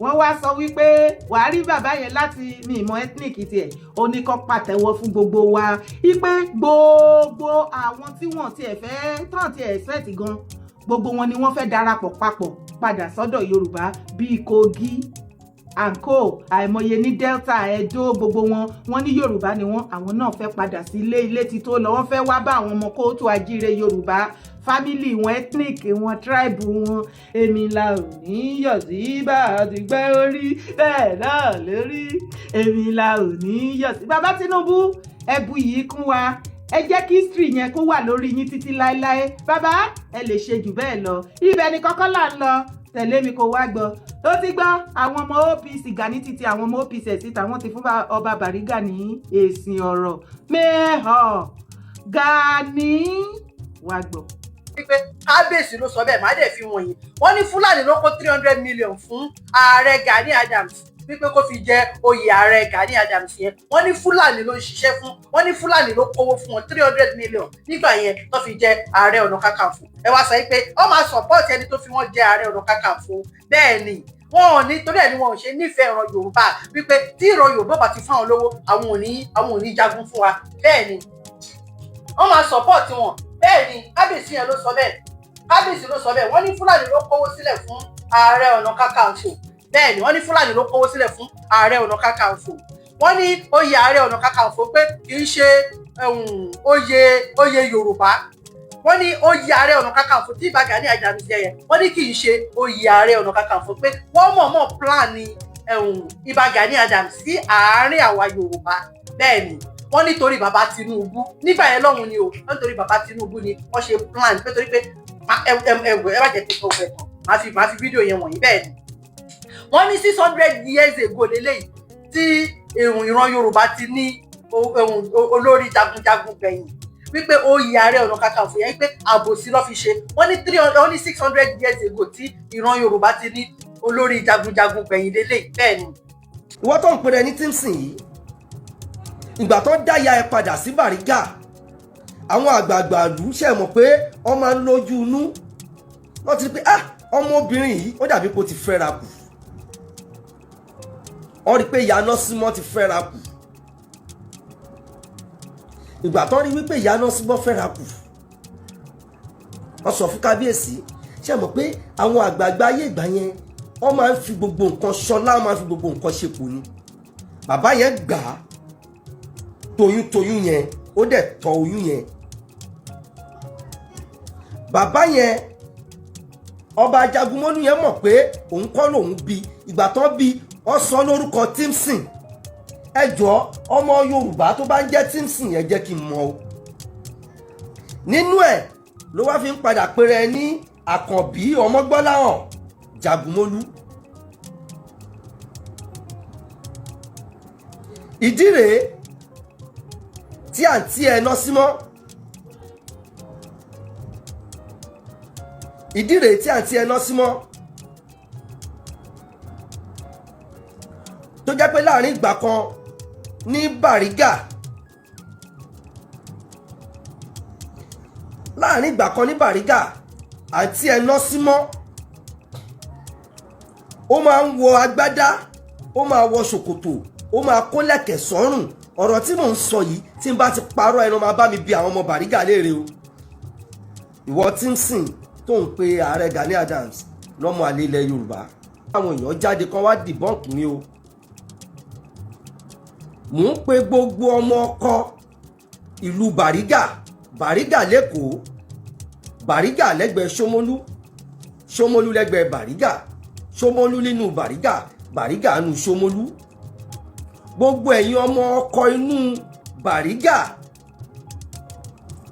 S2: Wọ́n wá sọ wípé wàá rí bàbá yẹn láti mi ìmọ̀ ethnic tiẹ̀, ó ní kó pàtẹ́wọ́ fún gbogbo wa, wípé gbogbo àwọn tí wọ́n tiẹ̀ fẹ́ tán tiẹ̀ expect gan, gbogbo wọn ni wọ́n fẹ́ darapọ̀ papọ̀ padà sọ́dọ̀ Yorùbá, bíi Kogi anko, àìmọye ní Delta, Edo, gbogbo wọn, wọ́n ní Yorùbá ni wọ́n. Àwọn náà fẹ́ padà sí ilé, ilé tí tó lọ. Wọ́n fẹ́ wá bá àwọn ọmọ kóòtù ajíire Yorùbá, family wọn, ethnic wọn, tribe wọn. Èmi la ò ní yọ̀ sí bá a ti gbẹ́ orí bẹ́ẹ̀ náà lórí. Èmi la ò ní yọ̀ sí. Bàbá Tinubu, ẹ bu yìí kún wa. Ẹ jẹ́ kí history yẹn kó wà lórí yín títí láéláé. Bàbá, ẹ lè ṣe jù bẹ́ẹ̀ lọ. Ibẹ̀ ni kọ́kọ́ là ń lọ. Tẹ̀lé mi kó wá gbọ́. Ó ti gbọ́, àwọn ọmọ OPC, Gani títí àwọn ọmọ OPC ẹ̀ síta, wọ́n ti fún ọba Bariga ní èsì ọ̀rọ̀ mẹ́họ̀. Gani, wá gbọ́.
S1: Wípé kábíyèsí ló sọ bẹ́ẹ̀, má dẹ̀ fi wọ̀nyí. Wọ́n ní Fúlàní ló kó 300 million fún ààrẹ Gani Adams, wípé kó fi jẹ oyè ààrẹ Gani Adams yẹn. Wọ́n ní Fúlàní ló ń ṣiṣẹ́ fún, wọ́n ní Fúlàní ló kówó fún wọn, 300 million nígbà yẹn tó fi jẹ ààrẹ ọ̀nà kakanfò. Ẹ wá sọ pé ọ máa support ẹni tó fi wọ́n jẹ ààrẹ ọ̀nà kakanfò. Bẹ́ẹ̀ ni, wọn ò ní torí ẹ̀ ni wọn ò ṣe nífẹ̀ẹ́ ìran Yorùbá, wípé tí ìran Yorùbá bá ti fún àwọn lówó, àwọn ò ní jagun fún wa. Bẹ́ẹ̀ ni, wọ́n máa support wọn. Bẹ́ẹ̀ ni, kábíyèsí yẹn ló sọ bẹ́ẹ̀, kábíyèsí ló sọ bẹ́ẹ̀. Wọ́n ní Fúlàní ló kówó sílẹ̀ fún ààrẹ ọ̀nà kakanfò. Bẹ́ẹ̀ ni, wọ́n ní Fúlàní ló kówó sílẹ̀ fún ààrẹ ọ̀nà kakanfò. Wọ́n ní oyè ààrẹ ọ̀nà kakanfò pé kì í ṣe oyè Yorùbá. Wọ́n ní oyè ààrẹ ọ̀nà kakanfò tí Ìbà Gani Adams jẹ yẹn, wọ́n ní kì í ṣe oyè ààrẹ ọ̀nà kakanfò, pé wọ́n mọ̀ọ́mọ̀ plan Ìbà Gani Adams sí àárín àwa Yorùbá. Bẹ́ẹ̀ ni, wọ́n nítorí bàbá Tinubu nígbà yẹn lọ́hùn ni o, wọ́n nítorí bàbá Tinubu ni wọ́n ṣe plan pé torí pé ẹ ẹ má jẹ́ kí n sọ ọ̀fẹ́ tán, màá fi fídíò yẹn wọ̀nyí. Bẹ́ẹ̀ ni, wọ́n ní 600 years ago lélẹ́yìí tí ìran Yorùbá ti ní olórí jagunjagun gbẹ̀yìn, wípé oyè ààrẹ ọ̀nà kakanfò yẹn, wípé àbòsí ló fi ṣe. Wọ́n ní 300, wọ́n ní 600 years ago tí ìran Yorùbá ti ní olórí jagunjagun gbẹ̀yìn lélẹ́yìí. Bẹ́ẹ̀ ni.
S3: Ìwọ tó ń pèrè ní Timson yìí, ìgbà tó dá ìyá ẹ padà sí Bàrígà, àwọn àgbààgbà ìlú ṣe mọ̀ pé wọ́n máa ń lójú inú. Wọ́n ti rí pé, ah, ọmọbìnrin yìí, ó dàbí kó ti fẹ́ra kù. Wọ́n rí pé ìyá Nọ́símọ́ ti fẹ́ra kù. Ìgbà tó rí wípé ìyá Nọ́símọ́ fẹ́ra kù, wọ́n sọ fún kábíyèsí. Ṣe mọ̀ pé àwọn àgbààgbà ayé ìgbà yẹn, wọ́n máa ń fi gbogbo nǹkan ṣọlá, wọ́n máa ń fi gbogbo nǹkan ṣepò ni. Bàbá yẹn gbà á toyúntoyún yẹn, ó dẹ̀ tọ́ oyún yẹn. Bàbá yẹn, ọba Jagunmólú yẹn, mọ̀ pé òun kọ́ lòun bí. Ìgbà tán bí, wọ́n sọ lórúkọ Timson. Ẹ jọ̀ọ́, ọmọ Yorùbá tó bá ń jẹ́ Timson yẹn, jẹ́ kí n mọ̀ o. Nínú ẹ̀ ló wá fi ń padà péré ní Àkànbí Ọmọgbọ́láhàn Jagunmólú. Ìdí rèé tí àǹtí ẹ ná símọ́, ìdí rèé tí àǹtí ẹ ná símọ́ tó jẹ́ pé láàrin ìgbà kan ní Bàrígà, láàrin ìgbà kan ní Bàrígà, àǹtí ẹ ná símọ́, ó máa ń wọ agbádá, ó máa wọ ṣòkòtò, ó máa kó lẹ̀kẹ̀ sọ́rùn. Ọ̀rọ̀ tí mò ń sọ yìí, tí n bá ti parọ́, ẹnu máa bá mi bi àwọn ọmọ Bàrígà léèrè o. Ìwọ tí ń sìn tó ń pe ààrẹ Gani Adams lọ́mọ àlè ilẹ̀ Yorùbá, àwọn èèyàn jáde kan wá dìbọ́ǹkì mi o. Mò ń pe gbogbo ọmọ ọkọ ìlú Bàrígà, Bàrígà lẹ́kọ̀ọ́, Bàrígà lẹ́gbẹ̀ẹ́ Ṣómólú, Ṣómólú lẹ́gbẹ̀ẹ́ Bàrígà, Ṣómólú nínú Bàrígà, Bàrígà nínú Ṣómólú, gbogbo ẹ̀yin ọmọ ọkọ inú Bàrígà,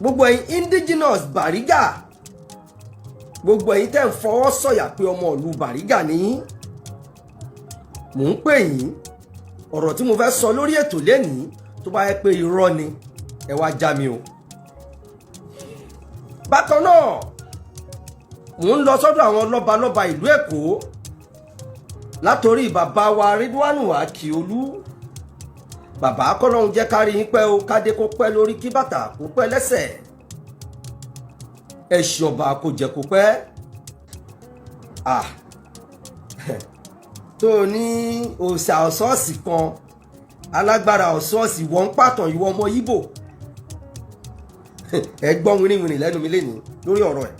S3: gbogbo ẹ̀yin indigenous Bàrígà, gbogbo ẹ̀yin tẹ́ ń fọwọ́ sọ̀yà pé ọmọ ìlú Bàrígà ní. Mò ń pè yín. Ọ̀rọ̀ tí mo fẹ́ sọ lórí ètò lénìí, tó bá yẹ pé irọ́ ni, ẹ wá já mi o. Bákan náà, mò ń lọ sọ́dọ̀ àwọn lọ́balọ́ba ìlú Èkó, látòrí bàbá wa Ridwanu Akiolu. Bàbá, kọ́lọ́hún jẹ́ kárí yín pẹ́ o, kádé kó pẹ́ lórí, kí bàtà kó pẹ́ lẹ́sẹ̀, ẹ̀ṣin ọba kò jẹ́ kó pẹ́. Ah, tó ní òòṣà ọ̀ṣọ́ọ̀sì kan, alágbára ọ̀ṣọ́ọ̀sì, wọ́n ń pàtàn ìwọ ọmọ Ìgbò. Ẹ gbọ́ wìrìwìrì lẹ́nu mi lénìí lórí ọ̀rọ̀ ẹ̀.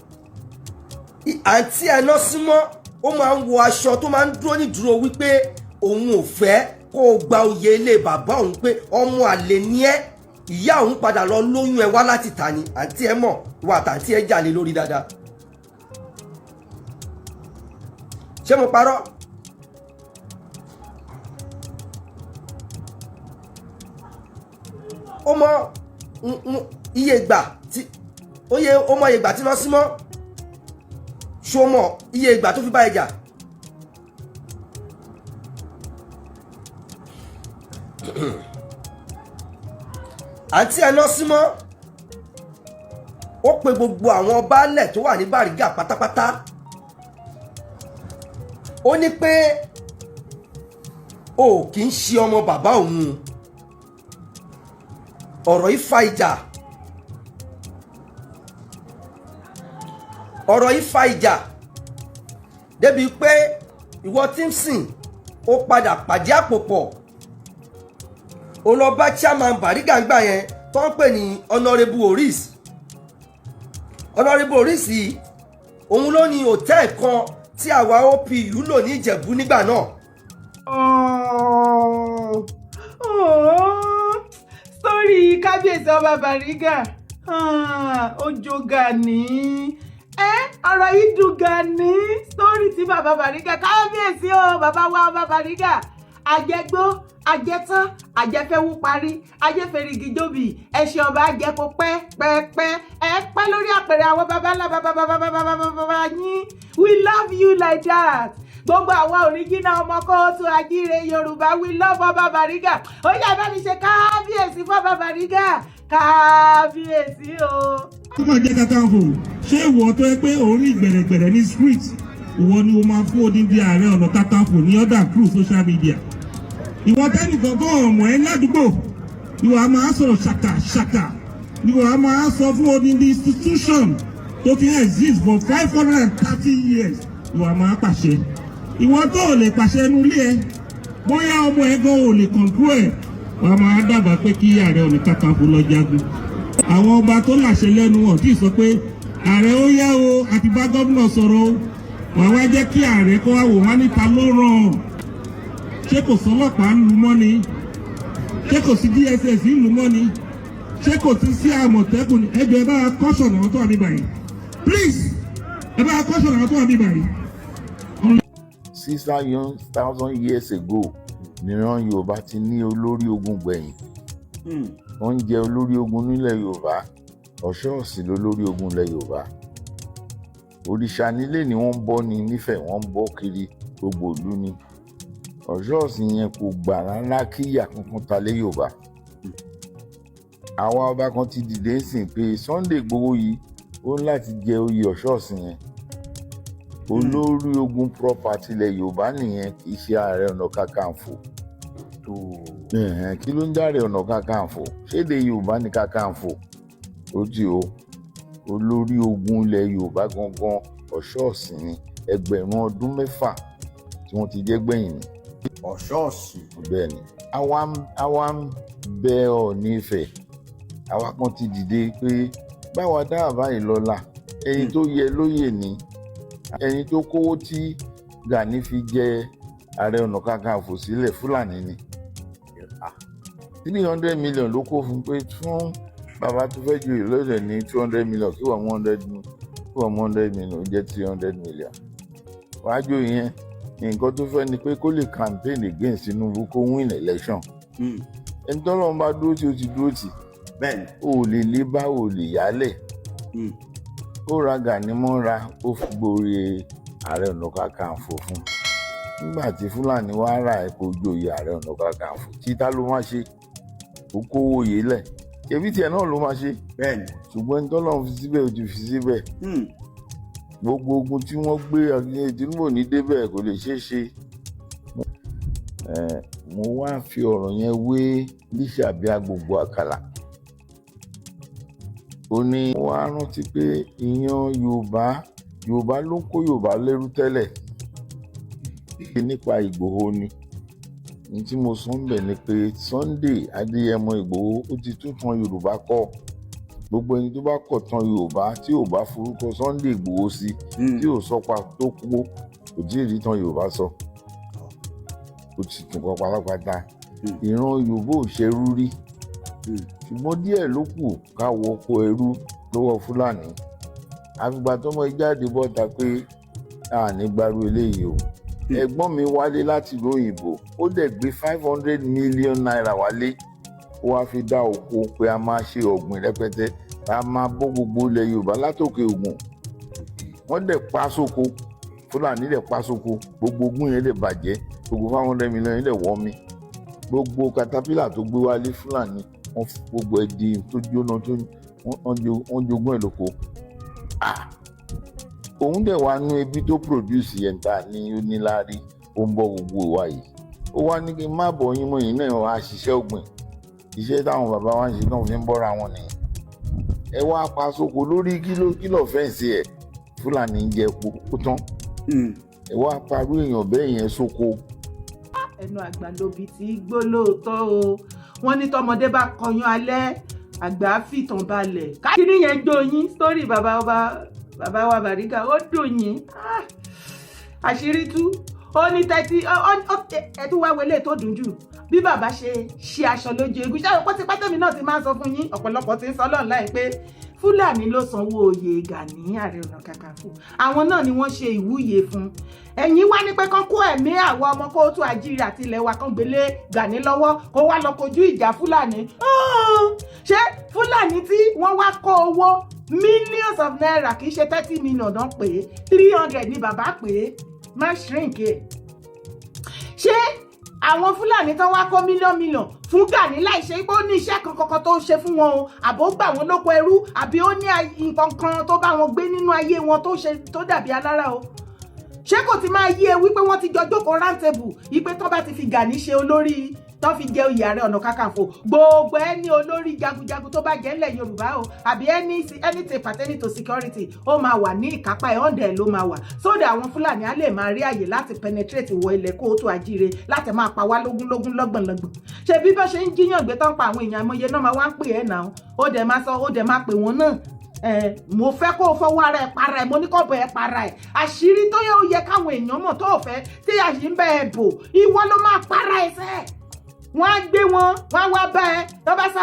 S3: Àǹtí ẹ̀ lọ símọ́, ó máa ń wọ aṣọ tó máa ń dúró nídúró wípé òun ò fẹ́ kó o gba oyè ilé bàbá òun, pé ọmọ àlè ní ẹ́. Ìyá òun padà lọ lóyún ẹ wá láti ta ni. Àǹtí ẹ mọ̀ wà, tàǹtí ẹ jà lé lórí dáadáa. Ṣé mo parọ́? Ó mọ iye ìgbà tí ó yẹ, ó mọ iye ìgbà tí lọ sí mọ́. Ṣó mọ iye ìgbà tó fi bá ẹ jà? Àǹtí ẹ lọ sí mọ́, ó pe gbogbo àwọn baálẹ̀ tó wà ní Bàrígà pátápátá. Ó ní pé o kì í ṣe ọmọ bàbá òun. Ọ̀rọ̀ yìí fa ìjà, ọ̀rọ̀ yìí fa ìjà débi pé ìwọ Timson, ó padà pàdé àpò pọ̀, ó lọ bá chairman Bàrígà ńgbà yẹn tó ń pè ní Honourable Oris. Honourable Oris yìí, òun ló ní hòtẹ́ẹ̀lì kan tí àwa OPU lò ní Ìjẹ̀bú nígbà náà.
S2: Oh, oh, sórí kábíyèsí ọba Bàrígà, ah, ó jó Gani. Ẹ ọ̀rọ̀ yìí dùn Gani. Sórí tí bàbá Bàrígà, kábíyèsí o, bàbá wa ọba Bàrígà, àjẹgbó àjẹtán, àjẹfẹ́wú parí, ajẹ́fẹ́rìgì jóbi, ẹ̀ṣẹ̀ ọba àjẹkọ pẹ́ pẹ́ pẹ́, ẹ pẹ́ lórí àpèrè àwọn baba ńlá baba baba baba baba baba yín. We love you like that. Gbogbo àwa original ọmọ kóòtù ajíire Yorùbá, we love ọba Bàrígà. Ó yá, bá mi ṣe kábíyèsí fún ọba Bàrígà. Kábíyèsí o.
S5: Tó máa jẹ́ Kakanfò, ṣé ìwọ tó yẹ pé òun rí gbẹ̀rẹ̀gbẹ̀rẹ̀ ní street, ìwọ ni o máa fún odindi Ààrẹ Ọ̀nà Kakanfò ní order through social media? Ìwọ tẹ́nìkan tó ọmọ ẹ ládùúgbò, ìwọ a máa sọ̀rọ̀ ṣàkà ṣàkà, ìwọ a máa sọ fún odindi institution tó ti exist for 530 years, ìwọ a máa pàṣẹ. Ìwọ tó ò lè pàṣẹ inú ilé ẹ, bóyá ọmọ ẹ gan ò lè control ẹ, wàá máa dábàá pé kí Ààrẹ Ọ̀nà Kakanfò lọ jagun. Àwọn ọba tó láṣẹ lẹ́nu wọn tí ì sọ pé ààrẹ ó yá o, àti bá gómìnà sọ̀rọ̀ o. Wàá wá jẹ́ kí ààrẹ kó wá wò wọ́n níta ló ràn. Ṣé kò sọlọ́pàá ń lu mọ́ ni? Ṣé kò sí DSS ń lu mọ́ ni? Ṣé kò ti sí Àmọ̀tẹ́kùn ni? Ẹ jọ̀ọ́, ẹ bá wa caution àwọn tó wà níbà yìí. Please, ẹ bá wa caution àwọn tó wà níbà yìí.
S4: 6,000 years ago, níran Yorùbá ti ní olórí ogun gbẹ̀yìn. Wọ́n ń jẹ olórí ogun nílẹ̀ Yorùbá. Ọ̀ṣọ́ọ̀sì lolórí ogun ilẹ̀ Yorùbá. Òrìṣà nílé ni wọ́n ń bọ́ ni nífẹ̀ẹ́, wọ́n ń bọ́ kiri gbogbo ìlú ni. Ọ̀ṣọ́ọ̀sì yẹn kò gbà rárá kí ìyà kankan ta lé Yorùbá. Àwa ọba kan ti dìde ń sìn pé Sunday Igboho yìí, ó ní láti jẹ oyè Ọ̀ṣọ́ọ̀sì yẹn. Olórí ogun proper tilẹ̀ Yorùbá nìyẹn, kì í ṣe Ààrẹ Ọ̀nà Kakanfò. Kí ló ń járe Ọ̀nà Kakanfò? Ṣéde Yorùbá ní Kakanfò? Ó ti o, olórí ogun ilẹ̀ Yorùbá gangan, Ọ̀ṣọ́ọ̀sì ni. Ẹgbẹ̀rún ọdún 6 tí wọ́n ti jẹ́ gbẹ̀yìn ni.
S11: Ọ̀ṣọ́ọ̀sì.
S4: Bẹ́ẹ̀ ni. Àwa ń bẹ Ọọ̀ni Ifẹ̀. Àwa kan ti dìde pé báwa dá àbá yìí lọ́la, ẹni tó yẹ lóyè ni ẹni tó kówó tí Gani fi jẹ Ààrẹ Ọ̀nà Kakanfò sílẹ̀. Fúlàní ni. 300 million ló kó fún pé fún bàbá tó fẹ́ joyè lọ́dẹ̀ ní 200 million, kí wọ́n 100, kí wọ́n 100 million, ó jẹ́ 300 million. Wàá joyè yẹn. Nǹkan tó fẹ́ ni pé kó lè campaign against Tinubu, kó win election. Ẹni tọ́lọ́run bá dúró tí ó ti dúró tì, o ò lè lé bá, o ò lè yálẹ̀. Ó ra Gani mọ́ra, ó fi gborí Ààrẹ Ọ̀nà Kakanfò fún. Nígbà tí Fúlàní wá rà ẹ́ kó joyè Ààrẹ Ọ̀nà Kakanfò, títà ló máa ṣe? Ó kówó oyè lẹ̀, ṣebí tiẹ̀ náà ló máa ṣe. Ṣùgbọ́n ní tọ́lọ́run fi síbẹ̀, ó ti fi síbẹ̀. Gbogbo ogun tí wọ́n gbé Tinubu ní débẹ̀, kò lè ṣeé ṣe. Mo wá fi ọ̀rọ̀ yẹn wé Lísàbí Agbogbo Àkàlà. Ó ní mo wá rántí pé ìyan Yorùbá, Yorùbá ló ń kó Yorùbá lẹ́rú tẹ́lẹ̀. Nípa Ìgbòho ni ní tí mo sọ ń bẹ̀ ni pé Sunday Adéyẹmọ Ìgbòho, ó ti tún tan Yorùbá kọ́. Gbogbo ẹni tó bá kọ̀ tán Yorùbá, tí ò bá forúkọ Sunday Ìgbòho sí, tí ò sọpa tó kú, kò tí ì rí tán Yorùbá sọ. Ó ti tún kọ pátápátá. Ìran Yorùbá ò ṣerú rí, ṣùgbọ́n díẹ̀ ló kù ká wọ oko ẹrú lọ́wọ́ Fúlàní. Àfìgbà tọmọ jáde bọ́ta pé a ní gbárù eléyìí o. Ẹ̀gbọ́n mi wálé láti ìlú òyìnbó, ó dẹ̀ gbé ₦500 million wálé. Ó wáá fi dá oko pé a máa ṣe ọ̀gbìn rẹpẹtẹ, a máa bọ́ gbogbo ilẹ̀ Yorùbá látòkè Ògùn. Wọ́n dẹ̀ pa sóko, Fúlàní dẹ̀ pa sóko. Gbogbo ogún yẹn dẹ̀ bàjẹ́, gbogbo 500 million yẹn dẹ̀ wọ́ mi. Gbogbo katapila tó gbé wálé, Fúlàní wọ́n fi gbogbo ẹ̀ di tó jóná, tó wọ́n jogún ẹ̀ lóko. Òun dẹ̀ wá nú ebi tó produce yẹn ta ní oníláárí. Ó ń bọ́ gbogbo ìwà yìí. Ó wá ní kí n má bọ̀ yín mọ́ yín náà wá ṣiṣẹ́ ọ̀gbìn, iṣẹ́ táwọn bàbá wa ń ṣe náà fi ń bọ́ra wọn nìyẹn. Ẹ wá pa sóko lórí kíló kílò fẹ́ǹsì ẹ̀. Fúlàní ń jẹ epo ó tán. Ẹ wá parú èèyàn bẹ́ẹ̀ yẹn sóko.
S2: Ẹnu àgbà lóbi tí gbó lóòótọ́ o. Wọ́n ní tọmọdé bá kọyán alẹ́, àgbà fìtàn balẹ̀. Káàkiri yẹn jó yín sórí bàbá ọba, bàbá wa Bàrígà, ó dùn yín. Àṣírí tú. Ó ní tẹ́tí ẹ tún wá wọlé tó dùn jù, bí bàbá ṣe ṣe aṣọ lójú egun. Ṣé àwọn pọ́típátẹ́mi náà ti máa ń sọ fún yín? Ọ̀pọ̀lọpọ̀ ti ń sọ lọ́nà láì pé Fúlàní ló sanwó oyè Gani Ààrẹ Ọ̀nà Kakanfò. Àwọn náà ni wọ́n ṣe ìwúyè fún. Ẹ̀yin wá ní pé kán kó ẹ̀mí àwọn ọmọ kóòtù àjíire àti ilẹ̀ wa kán gbélé Gani lọ́wọ́, kó wá lọ kojú ìjà Fúlàní. Ṣé Fúlàní tí wọ́n wá kó owó millions of naira, kì í ṣe 30 million náà pé, 300 ní bàbá pé, má shrink ẹ̀. Ṣé àwọn Fúlàní tó wá kó million million fún Gani láì ṣe pé ó ní iṣẹ́ kan kankan tó ṣe fún wọn o, àbó gbà wọ́n lóko ẹrú, àbí ó ní nǹkan kan tó bá wọn gbé nínú ayé wọn tó ṣe tó dàbí alára o, ṣé kò ti máa yé e wípé wọ́n ti jọ jókòó round table wípé tó bá ti fi Gani ṣe olórí, tó fi jẹ oyè Ààrẹ Ọ̀nà Kakanfò, gbogbo ẹni olórí jagunjagun tó bá jẹ́ ńlẹ̀ Yorùbá o, àbí anything pertaining to security, ó máa wà ní ìkápá ẹ̀, ọ̀ndẹ̀ ló máa wà, sódà àwọn Fúlàní á lè máa rí àyè láti penetrate wọ ilẹ̀ kóòtù àjíire láti máa pa wá lógúnlógún, lọ́gbọ̀nlọ́gbọ̀n? Ṣe bí bá ṣe ń jíyàn gbé tán, pa àwọn èèyàn àìmọye náà, máa wá ń pè ẹ́ náà, ó dẹ̀ máa sọ, ó dẹ̀ máa pè wọ́n náà. Ẹ mo fẹ́ kó o fọwọ́ ara ẹ para ẹ, mo ní kó bọ ẹ para ẹ. Àṣírí tó yẹ, ó yẹ káwọn èèyàn mọ̀, tó o fẹ́ tí àṣì ń bẹ ẹ bò, ìwọ ló máa para ẹ sẹ́ẹ̀. Wọ́n á gbé wọn, wọ́n á wá bá ẹ. Tó bá sọ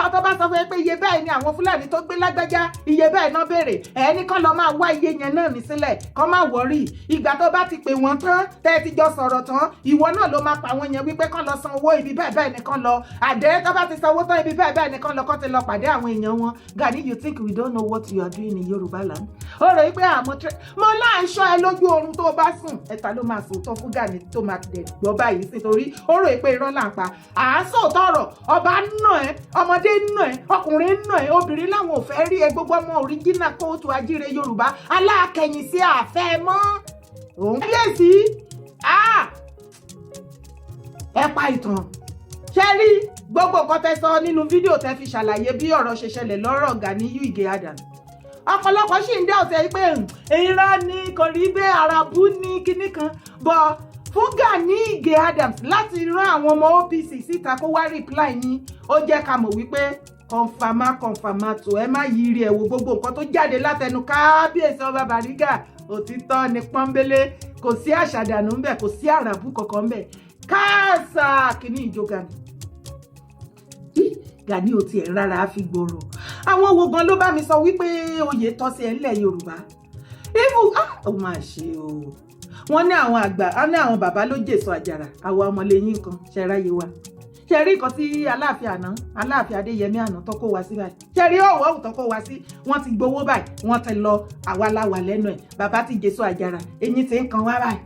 S2: fún ẹ pé iye báyìí ni àwọn Fúlàní tó gbé lágbájá, iye báyìí náà béèrè ẹ, ní kán lọ máa wá iye yẹn náà ní sílẹ̀, kán má worry. Ìgbà tó bá ti pè wọ́n tán, tẹ́ ẹ ti jọ sọ̀rọ̀ tán, ìwọ náà ló máa pa àwọn yẹn wípé kán lọ san owó, ibi báyìí báyìí ni kán lọ àdé. Tó bá ti sanwó tán, ibi báyìí báyìí ni kán lọ, kán ti lọ pàdé àwọn èèyàn wọn. Gani, you think we don't know what you are doing in Yorùbá land? Ó rò wípé àmọ́ mo láǹṣọ́ ẹ lójú oorun tó bá sùn. Ẹ̀ta ló máa sòótọ́ fún Gani tó máa dẹ̀ gbọ́ báyìí sí, torí ó rò pé irọ́ là ń pa. À ń sòótọ́ ọ̀rọ̀. Ọba nà ẹ́, ọmọdé nà ẹ́, ọkùnrin nà ẹ́, obìnrin láwọn ò fẹ́ rí ẹ. Gbogbo ọmọ òríjínà kóòtù ajíire Yorùbá aláàkẹyìn sí àfẹ́ mọ́ òun kíyèsí. Ẹ pa ìtàn. Ṣe rí gbogbo nǹkan tẹ́ sọ nínú fídíò tẹ́ fi ṣàlàyé bí ọ̀rọ̀ ṣe ṣẹlẹ̀ lọ́rọ̀ Ganiyu Ige Adams, ọ̀pọ̀lọpọ̀ sì ń dẹ́ ọ̀sẹ̀ pé irọ́ ni, kò rí bẹ́ẹ̀, àràbù ní kinní kan bọ̀. Fún Gani Ige Adams láti rán àwọn ọmọ OPC síta kó wá reply yín, ó jẹ́ ká mọ̀ wípé confirm confirmato. Ẹ má yiri ẹ̀ wò. Gbogbo nǹkan tó jáde látẹnu kábíyèsí ọba Bariga, òtítọ́ ni pọ́nbélé. Kò sí àṣàdànù ńbẹ̀, kò sí àràbù kankan ńbẹ̀. Káàsà kìíní ìjó Gani. Gani ò tiẹ̀ rárá fi gbòòrò. Àwọn wo gan ló bá mi sọ wípé oyè tọ́ sí ẹ ńlẹ̀ Yorùbá? Ibu, ó máa ṣe o. Wọ́n ní àwọn àgbà, wọ́n ní àwọn bàbá ló jèso àjàrà, àwa ọmọlẹ́yìn kan ṣe ráyé wa. Ṣe rí nǹkan tí Aláàfin àná, Aláàfin Adéyẹmí àná tó kó wa sí báyìí? Ṣe rí ọ̀wọ́ tó kó wa sí? Wọ́n ti gbowó báyìí, wọ́n ti lọ. Àwa la wà lẹ́nu ẹ̀. Bàbá ti jèso àjàrà, eyín ti ń kan wá báyìí.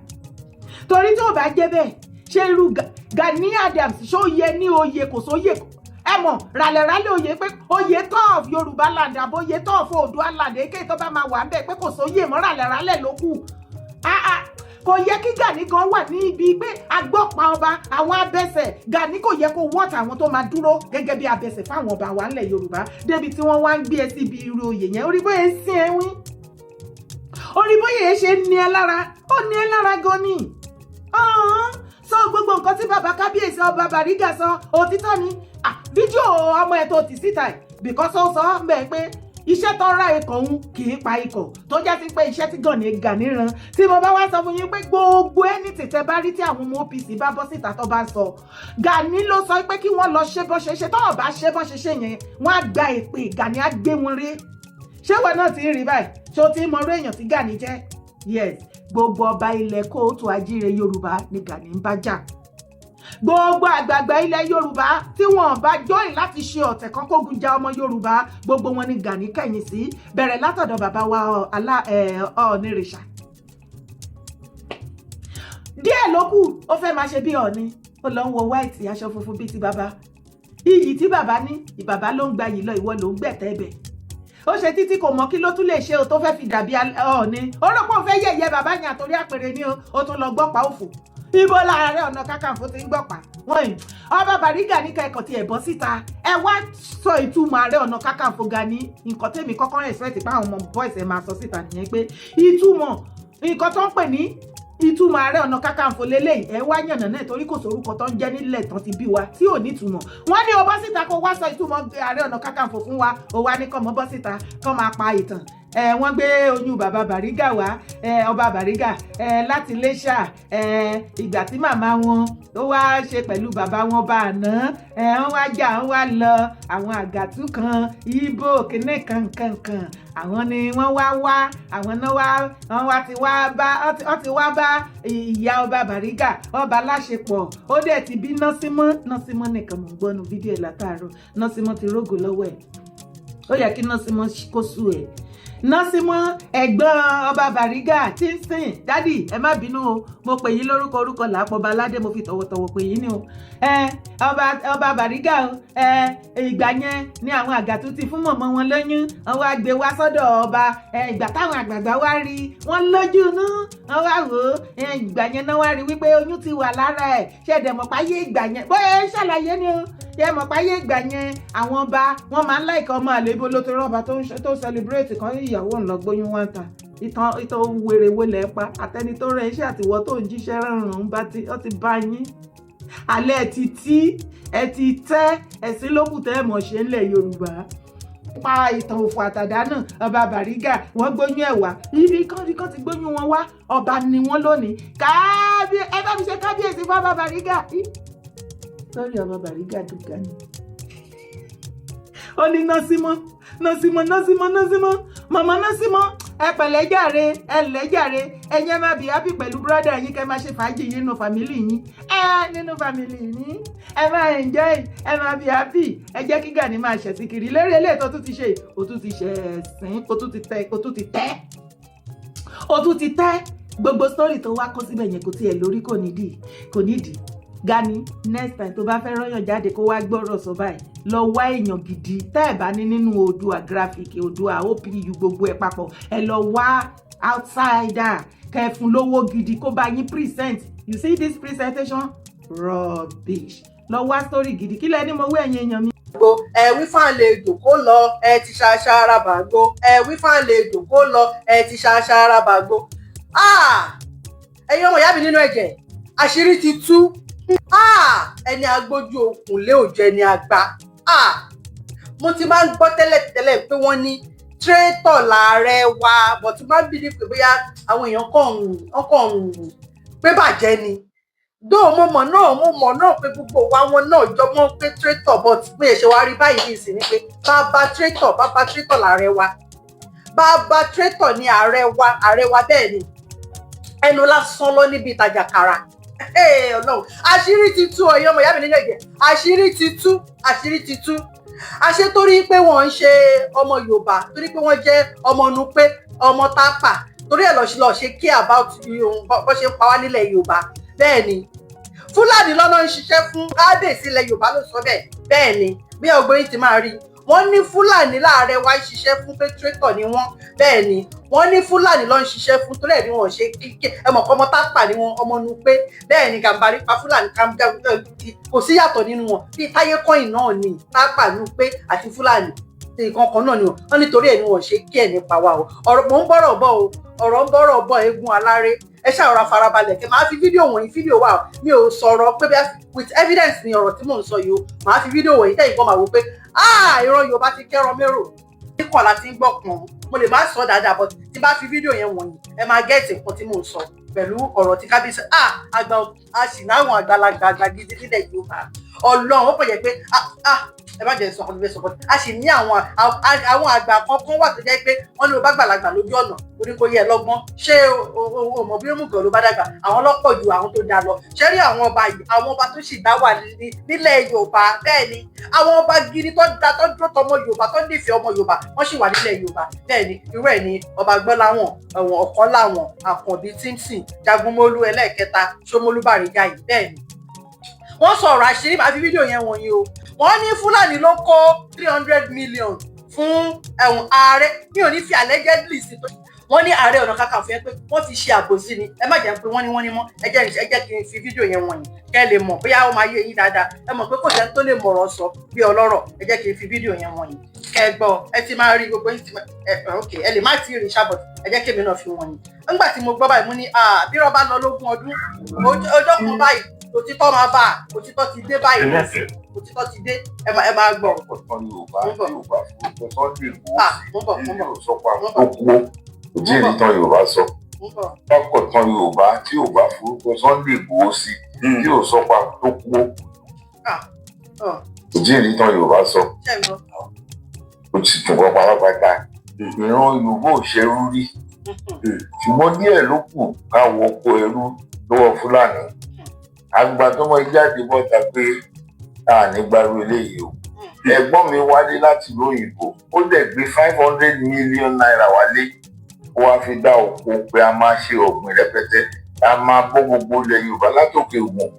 S2: Torí tí ò bá jẹ́ bẹ́ẹ̀, ṣé irú Gani Adams ṣó yẹ ní oyè? Kò sóyè, ẹ mọ̀, ràlẹ̀ràlẹ̀ oyè pé oyè tó of Yorùbá land àbóyè tó of Oòduà land, èké tó bá máa wà ń bẹ̀ pé kò sóyè mọ́, ràlẹ̀ràlẹ̀ ló kù. Ah, ah, kò yẹ kí Gani gan wà ní ibi pé agbọ́pa ọba àwọn abẹsẹ̀. Gani kò yẹ kó wọ́ọ̀tà àwọn tó máa dúró gẹ́gẹ́ bí abẹsẹ̀ fáwọn ọba wa ńlẹ̀ Yorùbá, débi tí wọ́n wá ń gbé ẹ síbi irú oyè yẹn. Orí bóyá ń sín ẹ wín, orí bóyá ṣe ń ní ẹ lára, ó ní ẹ lára gan ni. Sọ gbogbo nǹkan tí bàbá kábíyèsí ọba Bàrígà sọ, òtítọ́ ni. Fídíò ọmọ ẹ̀ tó tì síta ẹ̀, because ó sọ ọ́ bẹ́ẹ̀ pé iṣẹ́ tó ra ikọ̀ òun kì í pa ikọ̀, tó jẹ́ sí pé iṣẹ́ tí Gani Gani ran. Tí mo bá wá sọ fún yín pé gbogbo ẹni tètè bá rí tí àwọn ọmọ OPC bá bọ́ síta tó bá sọ, Gani ló sọ pé kí wọ́n lọ ṣe bó ṣe ṣe. Tọ́wọ́ bá ṣe bó ṣe ṣe yẹn, wọ́n á gba èpè, Gani á gbé wọn rí. Ṣé wọn náà ti ń rí báyìí? Ṣé o ti ń mọ irú èèyàn tí Gani jẹ́? Yes, gbogbo ọba ilẹ̀ kóòtù ajíire Yorùbá ni Gani ń bá jà. Gbogbo àgbààgbà ilẹ̀ Yorùbá tí wọn bá join láti ṣe ọ̀tẹ̀ kan kógun ja ọmọ Yorùbá, gbogbo wọn ni Gani kẹ̀yìn sí, bẹ̀rẹ̀ látọ̀dọ̀ bàbá wa alá Ọ̀ọ̀nìrìṣà. Díẹ̀ ló kù, ó fẹ́ máa ṣe bí Ọ̀ọ̀ni, ó lọ ń wọ white, aṣọ funfun bíi ti bàbá. Iyì tí bàbá ní, ìbàbá ló ń gba yìí lọ, ìwọ ló ń gbẹ̀tẹ́ ẹbẹ̀. Ó ṣe títí, kò mọ kí ló tún lè ṣe o tó fẹ́ fi dàbí Ọ̀ọ̀ni. Ó rò pé òun fẹ́ yẹ̀yẹ́ bàbá yẹn àtòrí àpèrè ni o. Ó tún lọ gbọ́pàá òfò. Ibo láàárẹ̀ ọ̀nà kakanfò ti ń gbọ́pàá wọ́n yìí? Ọba Bàrígà ní kẹ́kọ̀ọ́ tí ẹ̀ bọ́ síta, ẹ wá sọ ìtumọ̀ ààrẹ ọ̀nà kakanfò Gani. Nǹkan tèmi kọ́kọ́ expect pé àwọn ọmọ boys ẹ̀ máa sọ síta nìyẹn, pé ìtumọ̀ nǹkan tó ń pè ní ìtumọ̀ ààrẹ ọ̀nà kakanfò lélẹ́yìí. Ẹ wá yànnà náà, torí kò sórúkọ tó ń jẹ́ nílẹ̀ tán ti bí wa tí ò ní ìtumọ̀. Wọ́n ní o bọ́ síta kó wá sọ ìtumọ̀ ààrẹ ọ̀nà kakanfò fún wa. O wá ní kọ́ mọ́ bọ́ síta kọ́ máa pa ìtàn. Ẹ wọ́n gbé oyún bàbá Bàrígà wá, ẹ ọba Bàrígà, ẹ láti Iléṣà. Ẹ ìgbà tí màmá wọn ó wá ṣe pẹ̀lú bàbá wọn bá àná, ẹ wọ́n wá jà, wọ́n wá lọ àwọn àgàtú kan, ibo kìnnì kankankan, àwọn ni wọ́n wá wá, àwọn náà wá, wọ́n wá ti wá bá, wọ́n ti wá bá ìyá ọba Bàrígà ọba láṣepọ̀. Ó dẹ̀ ti bí Nọ́símọ́. Nọ́símọ́ nìkan mò ń gbọ́nu fídíò ẹ̀ látàárọ̀. Nọ́símọ́ ti rógò lọ́wọ́ ẹ̀. Ó yẹ kí Nọ́símọ́ kó sú ẹ̀. Nọ́símọ́, ẹ̀gbọ́n ọba Bàrígà tí ń sìn. Daddy, ẹ má bínú o, mo pè yín lórúkọ, orúkọ làápọ̀ baládé, mo fi tọ̀wọ̀tọ̀wọ̀ pè yín ni o. Ẹ ọba, ọba Bàrígà o. Ẹ ìgbà yẹn ni àwọn àgàtú ti fún mọ̀mọ́ wọn lóyún, wọn wá gbé wá sọ́dọ̀ ọba. Ẹ ìgbà táwọn àgbààgbà wá rí wọn lójú inú, wọn wá wò ó. Ẹ ìgbà yẹn náà wá rí wípé oyún ti wà lára ẹ̀. Ṣẹ̀dẹ̀ mọ̀ páyé ìgbà yẹn, bóyá ẹ ṣàlàyé ni o, ṣe mọ̀ páyé ìgbà yẹn àwọn ọba wọn máa ń láìka ọmọ àlébó ló ti rọ́ọ̀bà tó celebrate kan, ìyàwó ńlọ gbóyún wọn ta. Ìtàn ìtàn wèrè wo lẹ̀ pa àtẹni tó rẹ iṣẹ́ àtiwọ́ tó ń jíṣẹ́ rọrùn bá ti ó ti bá yín alẹ́. Ẹ ti tí ẹ ti tẹ́ ẹ̀sìn lókùn tẹ́ ẹ mọ̀ ṣe ńlẹ̀ Yorùbá, pa ìtàn òfò àtàdánù. Ọba Bàrígà, wọ́n gbóyún ẹ̀ wá ibi kan kan ti gbóyún wọn wá, ọba ni wọ́n lónìí. Kábí ẹ bá mi ṣe kábíyèsí fún ọba Bàrígà sórí ọba Bàrígà dùgà ni. Ó ní Nọ́símọ́, Nọ́símọ́, Nọ́símọ́, Nọ́símọ́, màmá Nọ́símọ́, ẹ pẹ̀lẹ́ jàre, ẹ lẹ́ jàre. Ẹ̀yin ẹ máa be happy pẹ̀lú brother yín, kẹ́ máa ṣe fàájì yín nínú family yín, ẹ nínú family yín, ẹ máa enjoy, ẹ máa be happy. Ẹ jẹ́ kí Gani máa ṣẹ̀sìn kiri lérí eléyìí tó tún ti ṣe. Ó tún ti ṣẹ̀sìn, ó tún ti tẹ́, ó tún ti tẹ́, ó tún ti tẹ́. Gbogbo story tó wá kó síbẹ̀ yẹn kò tiẹ̀ lórí, kò nídìí, kò nídìí. Gani, next time tó bá fẹ́ rọ́yàn jáde kó wá gbọ́rọ̀ sọ báyìí, lọ wá èèyàn gidi tẹ́ ẹ̀ bá ní nínú Oòduà graphic, Oòduà OPU, gbogbo ẹ̀ papọ̀. Ẹ lọ wá outsider kẹ́ fún lówó gidi kó bá yín present. You see this presentation rubbish. Lọ wá story gidi. Kí lẹ ní mo wí, ẹ̀yin èèyàn mi?
S1: Gbo ẹ wí fáńlejò kó lọ, ẹ ti ṣaṣara bàgbó. Ẹ wí fáńlejò kó lọ, ẹ ti ṣaṣara bàgbó. Ẹ̀yin ọmọ ìyá mi nínú ẹ̀jẹ̀, àṣírí ti tú. Ẹni agbójú okùn lé òjò ẹni àgbà. Mo ti máa ń gbọ́ tẹ́lẹ̀tẹ́lẹ̀ pé wọ́n ní traitor láàrẹ wa, but máa ń bí ní pé bóyá àwọn èèyàn kàn ń pé bàjẹ́ ni dóò. Mo mọ̀ náà pé gbogbo wa wọn náà jọ mọ́ pé traitor, but bó ṣe wá rí báyìí ní ìsìn ni pé bàbá traitor, bàbá traitor láàrẹ wa, bàbá traitor ni ààrẹ wa, ààrẹ wa. Bẹ́ẹ̀ ni, ẹnu lásán lọ níbi ìtajà kàrà. Ọlọ́run, àṣírí ti tú. Ọ̀yọ́ ọmọ ìyá mi nínú ẹ̀jẹ̀, àṣírí ti tú, àṣírí ti tú. Àṣé torí pé wọ́n ń ṣe ọmọ Yorùbá, torí pé wọ́n jẹ́ ọmọ Nupe, ọmọ Tápà, torí ẹ̀ lọ́ọ́ ṣe care about bó ṣe ń pa wá nílẹ̀ Yorùbá. Bẹ́ẹ̀ ni, Fúlàní lọ́nà ń ṣiṣẹ́ fún. Kábíyèsí ilẹ̀ Yorùbá ló sọ bẹ́ẹ̀. Bẹ́ẹ̀ ni, bí ọgbọ́n ti máa rí, wọ́n ní Fúlàní láàrẹ wá ń ṣiṣẹ́ fún, pé traitor ni wọ́n. Bẹ́ẹ̀ ni, wọ́n ní Fúlàní ló ń ṣiṣẹ́ fún, torí ẹ̀ ni wọ́n ṣe kíkẹ́. Ẹ mọ̀ pé ọmọ Tápà ni wọ́n, ọmọ nu pé bẹ́ẹ̀ ni Gàmbàrí pa Fúlàní, kò sí yàtọ̀ nínú wọn. Bí Táyé Kọ́yìn náà ni Tápà, nu pé àti Fúlàní nǹkan kan náà ni wọ́n. Nítorí ẹ̀ ni wọ́n ṣe kí ẹ̀ nípa wa o. Ọ̀rọ̀ mò ń bọ̀rọ̀ bọ̀ o, ọ̀rọ̀ ń bọ̀rọ̀ bọ̀. Eégún aláré, ẹ ṣàrọ̀ra farabalẹ̀ kẹ́ máa fi fídíò wọ̀nyí. Fídíò wà, mi ò sọ̀rọ̀ pé bí with evidence ni ọ̀rọ̀ tí mò ń sọ yìí o. Màá fi fídíò wọ̀nyí tẹ̀yìn kan, máa wò pé ah, ìran Yorùbá ti kẹ́rọ mérò kíkọ̀ láti ń gbọ́ pọ̀n. Mo lè má sọ dáadáa, but tí bá fi fídíò yẹn wọ̀nyí, ẹ máa get nǹkan tí mò ń sọ pẹ̀lú ọ̀rọ̀ tí kábíyèsí. Ah, àgbà, a sì láwọn àgbàlagbà, àgbà gidi nílẹ̀ Yorùbá. Ọlọ́run, ó pọ̀ jẹ́ pé ah ah, ẹ má jẹ́ sọ ọdún fẹ́ sọ bọ́. A sì ní àwọn àgbà kankan wà tó jẹ́ pé wọ́n ní o bá gbàlagbà lójú ọ̀nà orí kò yẹ lọ́gbọ́n. Ṣé o mọ̀ bí ó mú gan ló bá dàgbà? Àwọn ọlọ́pọ̀ ju àwọn tó dá lọ. Ṣé rí àwọn ọba yìí, àwọn ọba tó sì dá wà nílẹ̀ Yorùbá? Bẹ́ẹ̀ ni, àwọn ọba gidi tó da, tó dúró tọmọ Yorùbá, tó nífẹ̀ẹ́ ọmọ Yorùbá, wọ́n sì wà nílẹ̀ Yorùbá. Bẹ́ẹ̀ ni, irú ẹ̀ ni ọba Gbọ́láwọn ẹ̀wọ̀n Ọ̀kọ́láwọn Àkànbí Timson, Jagunmólú ẹlẹ́ẹ̀kẹta, Ṣómólú Bàrígà yìí. Bẹ́ẹ̀ ni, wọ́n sọ ọ̀rọ̀ àṣírí. Màá fi fídíò yẹn wọ̀nyí o. Wọ́n ní Fúlàní ló kó 300 million fún ẹ̀wọ̀n ààrẹ. Mi ò ní fi allegedly sí tó. Wọ́n ní Ààrẹ Ọ̀nà Kakanfò yẹn, pé wọ́n fi ṣe àbòsí ni. Ẹ má jẹ́ pé wọ́n ní wọ́n ní mọ́. Ẹ jẹ́ kí n fi fídíò yẹn wọ̀nyí kẹ́ ẹ lè mọ̀ bóyá ó máa yé yín dáadáa. Ẹ mọ̀ pé kò sẹ́ni tó lè mọ̀rọ̀ sọ bí ọlọ́rọ̀. Ẹ jẹ́ kí n fi fídíò yẹn wọ̀nyí kẹ́ ẹ gbọ́. Ẹ ti máa rí gbogbo yín ti ẹ. Ok, ẹ lè má ti rí ṣàbọ̀. Ẹ jẹ́ kí èmi náà fi wọ̀nyí. Nígbà tí mo gbọ́ báyìí, mo ní bí rọ́bà lọ lógún ọdún, ọjọ́ kan báyìí òtítọ́ máa bá. Òtítọ́ ti dé báyìí, òtítọ́ ti dé. Ẹ máa gbọ́.
S4: Ọ̀tàn Yorùbá, Yorùbá forúkọ Sunday Igboho.
S1: Ah, mo ń bọ̀, mo ń bọ̀.
S4: Yóò sọ pa tó kú kò tí ì rí tán Yorùbá sọ.
S1: Mo ń bọ̀.
S4: Ọkọ̀tàn Yorùbá tí ò bá forúkọ Sunday Igboho sí, tí ò sọ pa tó kú kò tí ì rí tán Yorùbá sọ.
S1: Ṣé ń gbọ́?
S4: Ó ti tún kọ́ pátápátá. Ìran Yorùbá ò ṣerú rí, ṣùgbọ́n díẹ̀ ló kù ká wọ oko ẹrú lọ́wọ́ Fúlàní. Àgbà tó mọ jáde bọ́ta pé a ní gbárù eléyìí o. Ẹ̀gbọ́n mi wálé láti ìlú òyìnbó, ó dẹ̀ gbé ₦500 million wálé. Ó wá fi dá oko pé a máa ṣe ọ̀gbìn rẹpẹtẹ, a máa bọ́ gbogbo ilẹ̀ Yorùbá látòkè Ògùn.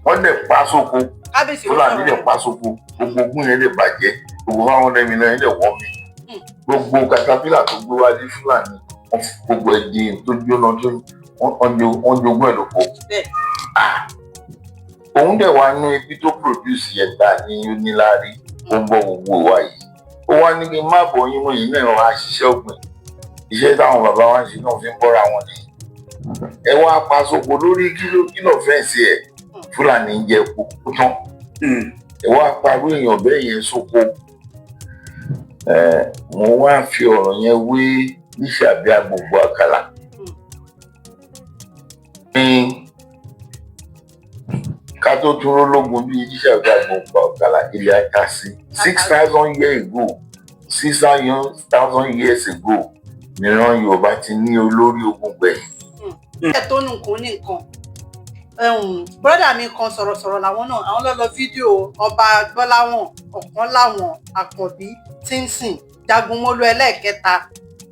S4: Wọ́n dẹ̀ pa sóko.
S1: Kábíyèsí ló
S4: Fúlàní
S1: sọ̀rọ̀.
S4: dẹ̀ pa sóko, gbogbo ogún yẹn lè bàjẹ́, gbogbo 500 million yẹn lè wọ́n mi. Gbogbo katapila tó gbé wálé, Fúlàní wọ́n fi gbogbo ẹ̀ di tó jóná, tó wọ́n jogún ẹ̀ lóko. Òun dẹ̀ wá ní ibi tó produce yẹn ta ní oníláárí, ó ń bọ́ gbogbo wa yìí. Ó wá ní kí n má bọ̀ yín mọ́ yìí náà, wá ṣiṣẹ́ ọ̀gbìn, iṣẹ́ táwọn bàbá wa ń ṣe náà fi ń bọ́ra wọn ni. Ẹ wá pa sóko lórí kílò kílò fẹ́ǹsì ẹ̀, Fúlàní ń jẹ kó tán. Ẹ wá parú èèyàn bẹ́ẹ̀ yẹn sóko. Ẹ mo wá fi ọ̀rọ̀ yẹn wé Lísàbí Agbòǹgbò Àkàlà ní ká tó tún rólógun bíi Lísàbí Agbòǹgbò Àkàlà ilẹ̀ ata sí. 6,000 years ago, 6,000 years ago, níran Yorùbá ti ní olórí ogun gbẹ̀yìn.
S1: Ẹ tó nù nǹkan ní nǹkan. Brọ́dà mi kan, sọ̀rọ̀sọ̀rọ̀ làwọn náà. Àwọn ló lọ fídíò ọba Gbọ́láwọn Ọ̀kánláwọn Àkànbí Tímsìn, Jagunmólú ẹlẹ́ẹ̀kẹta,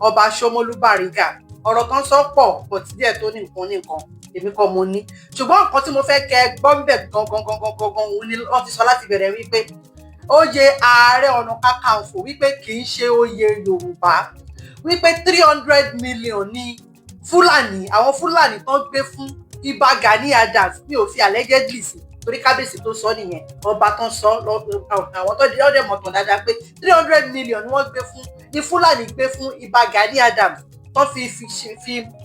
S1: ọba Ṣómólú Bàrígà. Ọ̀rọ̀ kan sọ pọ̀ pọ̀ tí díẹ̀ tó ní nǹkan ní nǹkan, èmi kọ́ mo ní. Ṣùgbọ́n nǹkan tí mo fẹ́ kẹ́ ẹ gbọ́ ń bẹ̀ gangan gangan gangan, òun ni wọ́n ti sọ láti bẹ̀rẹ̀ wípé oyè Ààrẹ Ọ̀nà Kakanfò, wípé kì í ṣe oyè Yorùbá, wípé 300 million ní Fúlàní, àwọn Fúlàní tó ń gbé fún Ìbà Gani Adams. Mi ò fi allegedly sí, torí kábíyèsí tó sọ nìyẹn, ọba tó ń sọ, àwọn tó ọdẹ mọ̀tàn dáadáa pé 300 million ni wọ́n gbé fún, ní Fúlàní gbé fún Ìbà Gani Adams, tó fi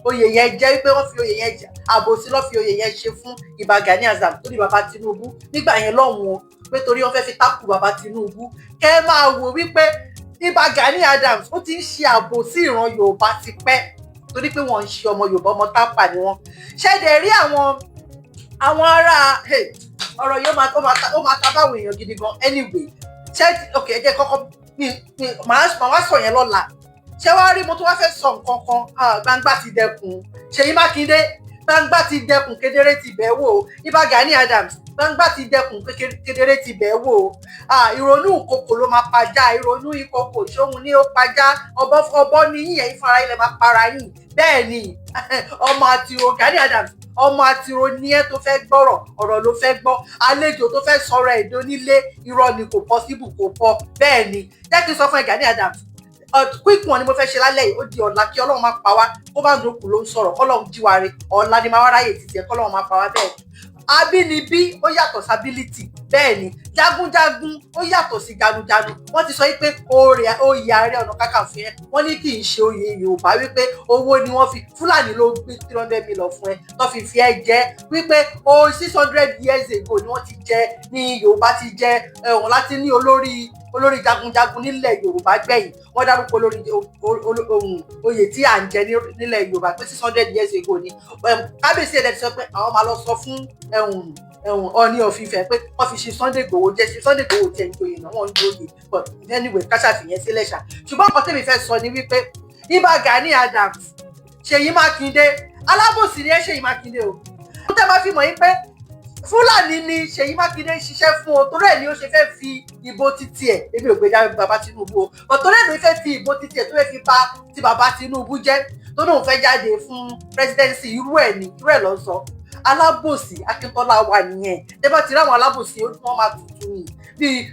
S1: oyè yẹn jẹ́, wípé wọ́n fi oyè yẹn jẹ́ àbòsí, lọ́ fi oyè yẹn ṣe fún Ìbà Gani Adams tó ní bàbá Tinubu nígbà yẹn lọ́hùn-ún o, pé torí wọ́n fẹ́ fi tákù bàbá Tinubu. Kẹ́ ẹ máa wò wípé Ìbà Gani Adams, ó ti ń ṣe àbòsí ìran Yorùbá ti pẹ́, torí pé wọ́n ń ṣe ọmọ Yorùbá, ọmọ Tápà ni wọ́n. Ṣẹ́dẹ̀ rí àwọn ará ọ̀rọ̀ yìí, ó máa ta báwọn èèyàn gidi gan. Anyway, ṣé ok, ẹ jẹ́ kọ́kọ́ mi màá wá sọ yẹn lọ́la. Ṣé wàá rí, mo tún wá fẹ́ sọ nǹkan kan. Gbangba ti dẹkùn. Ṣèyí Mákindé, gbangba ti dẹkùn, kedere ti bẹ̀ wò. Ìbà Gani Adams, gbangba ti dẹkùn, kedere ti bẹ̀ wò. Ìrònú ìkòkò ló máa pajá. Ìrònú ìkòkò ṣóhun ní ó pajá. Ọbọ ọbọ ní yín, ẹ̀yin fara ilẹ̀ máa para yín. Bẹ́ẹ̀ ni, ọmọ àti o Gani Adams, Ọmọ àtìrò ní ẹ tó fẹ́ gbọ́rọ̀, ọ̀rọ̀ ló fẹ́ gbọ́. Àlejò tó fẹ́ sọ̀rọ̀ ẹ̀dọ́ nílé, irọ́ ni, kò possible, kò pọ̀. Bẹ́ẹ̀ ni, jẹ́ kí n sọ fún ẹ, Gani Adams, quick one ni mo fẹ́ ṣe lálẹ́ yìí. Ó di ọ̀la, kí Ọlọ́run máa pa wá kó bá nùkú ló ń sọ̀rọ̀. Kọ́lọ́run jí wa re, ọ̀la ni máa wá ráyè títí ẹ. Kọ́lọ́run máa pa wá. Bẹ́ẹ̀, abínibí ó yàtọ̀ sí ability. Bẹ́ẹ̀ ni, jagunjagun ó yàtọ̀ sí jagunjagun. Wọ́n ti sọ wípé oyè Ààrẹ Ọ̀nà Kakanfò yẹn, wọ́n ní kì í ṣe oyè Yorùbá, wípé owó ni wọ́n fi, Fúlàní ló gbé 300 million fún ẹ tó fi ẹ jẹ, wípé o 600 years ago ni wọ́n ti jẹ, ní Yorùbá ti jẹ ẹ̀wọ̀n láti ní olórí jagunjagun nílẹ̀ Yorùbá gbẹ̀yìn. Wọ́n dárúkọ olórí oyè tí à ń jẹ nílẹ̀ Yorùbá pé 600 years ago ni. Kábíyèsí ẹ̀dẹ̀ ti sọ pé àwọn máa lọ sọ fún ẹ̀hún ẹ̀hún Ọọ̀ni of Ifẹ̀ pé wọ́n fi ṣe Sunday Igboho jẹ́ ṣe Sunday Igboho tiẹ̀ ń joyè náà, wọ́n ń joyè. But anyway, ká ṣàfihàn sílẹ̀ ṣá. Ṣùgbọ́n nǹkan tèmi fẹ́ sọ ni wípé Ìbà Gani Adams, Ṣèyí Mákindé, alábòsí ni ẹ, Ṣèyí Mákindé o. Ó tẹ́ máa fi mọ̀ yín pé Fúlàní ni Ṣèyí Mákindé ń ṣiṣẹ́ fún o, torí ẹ̀ ni ó ṣe fẹ́ fi ìbò títí ẹ̀. Èmi ò gbé jáde bàbá Tinubu o, torí ẹ̀ ló fẹ́ fi ìbò títí ẹ̀ tó fẹ́ fi bà ti bàbá Tinubu jẹ́, tó lóun fẹ́ jáde fún presidency. Irú ẹ̀ ni, irú ẹ̀ ló ń sọ. Alábòsí Akíntọ́lá wà nìyẹn. Tẹ́ bá ti rí àwọn alábòsí, wọ́n máa tutù ní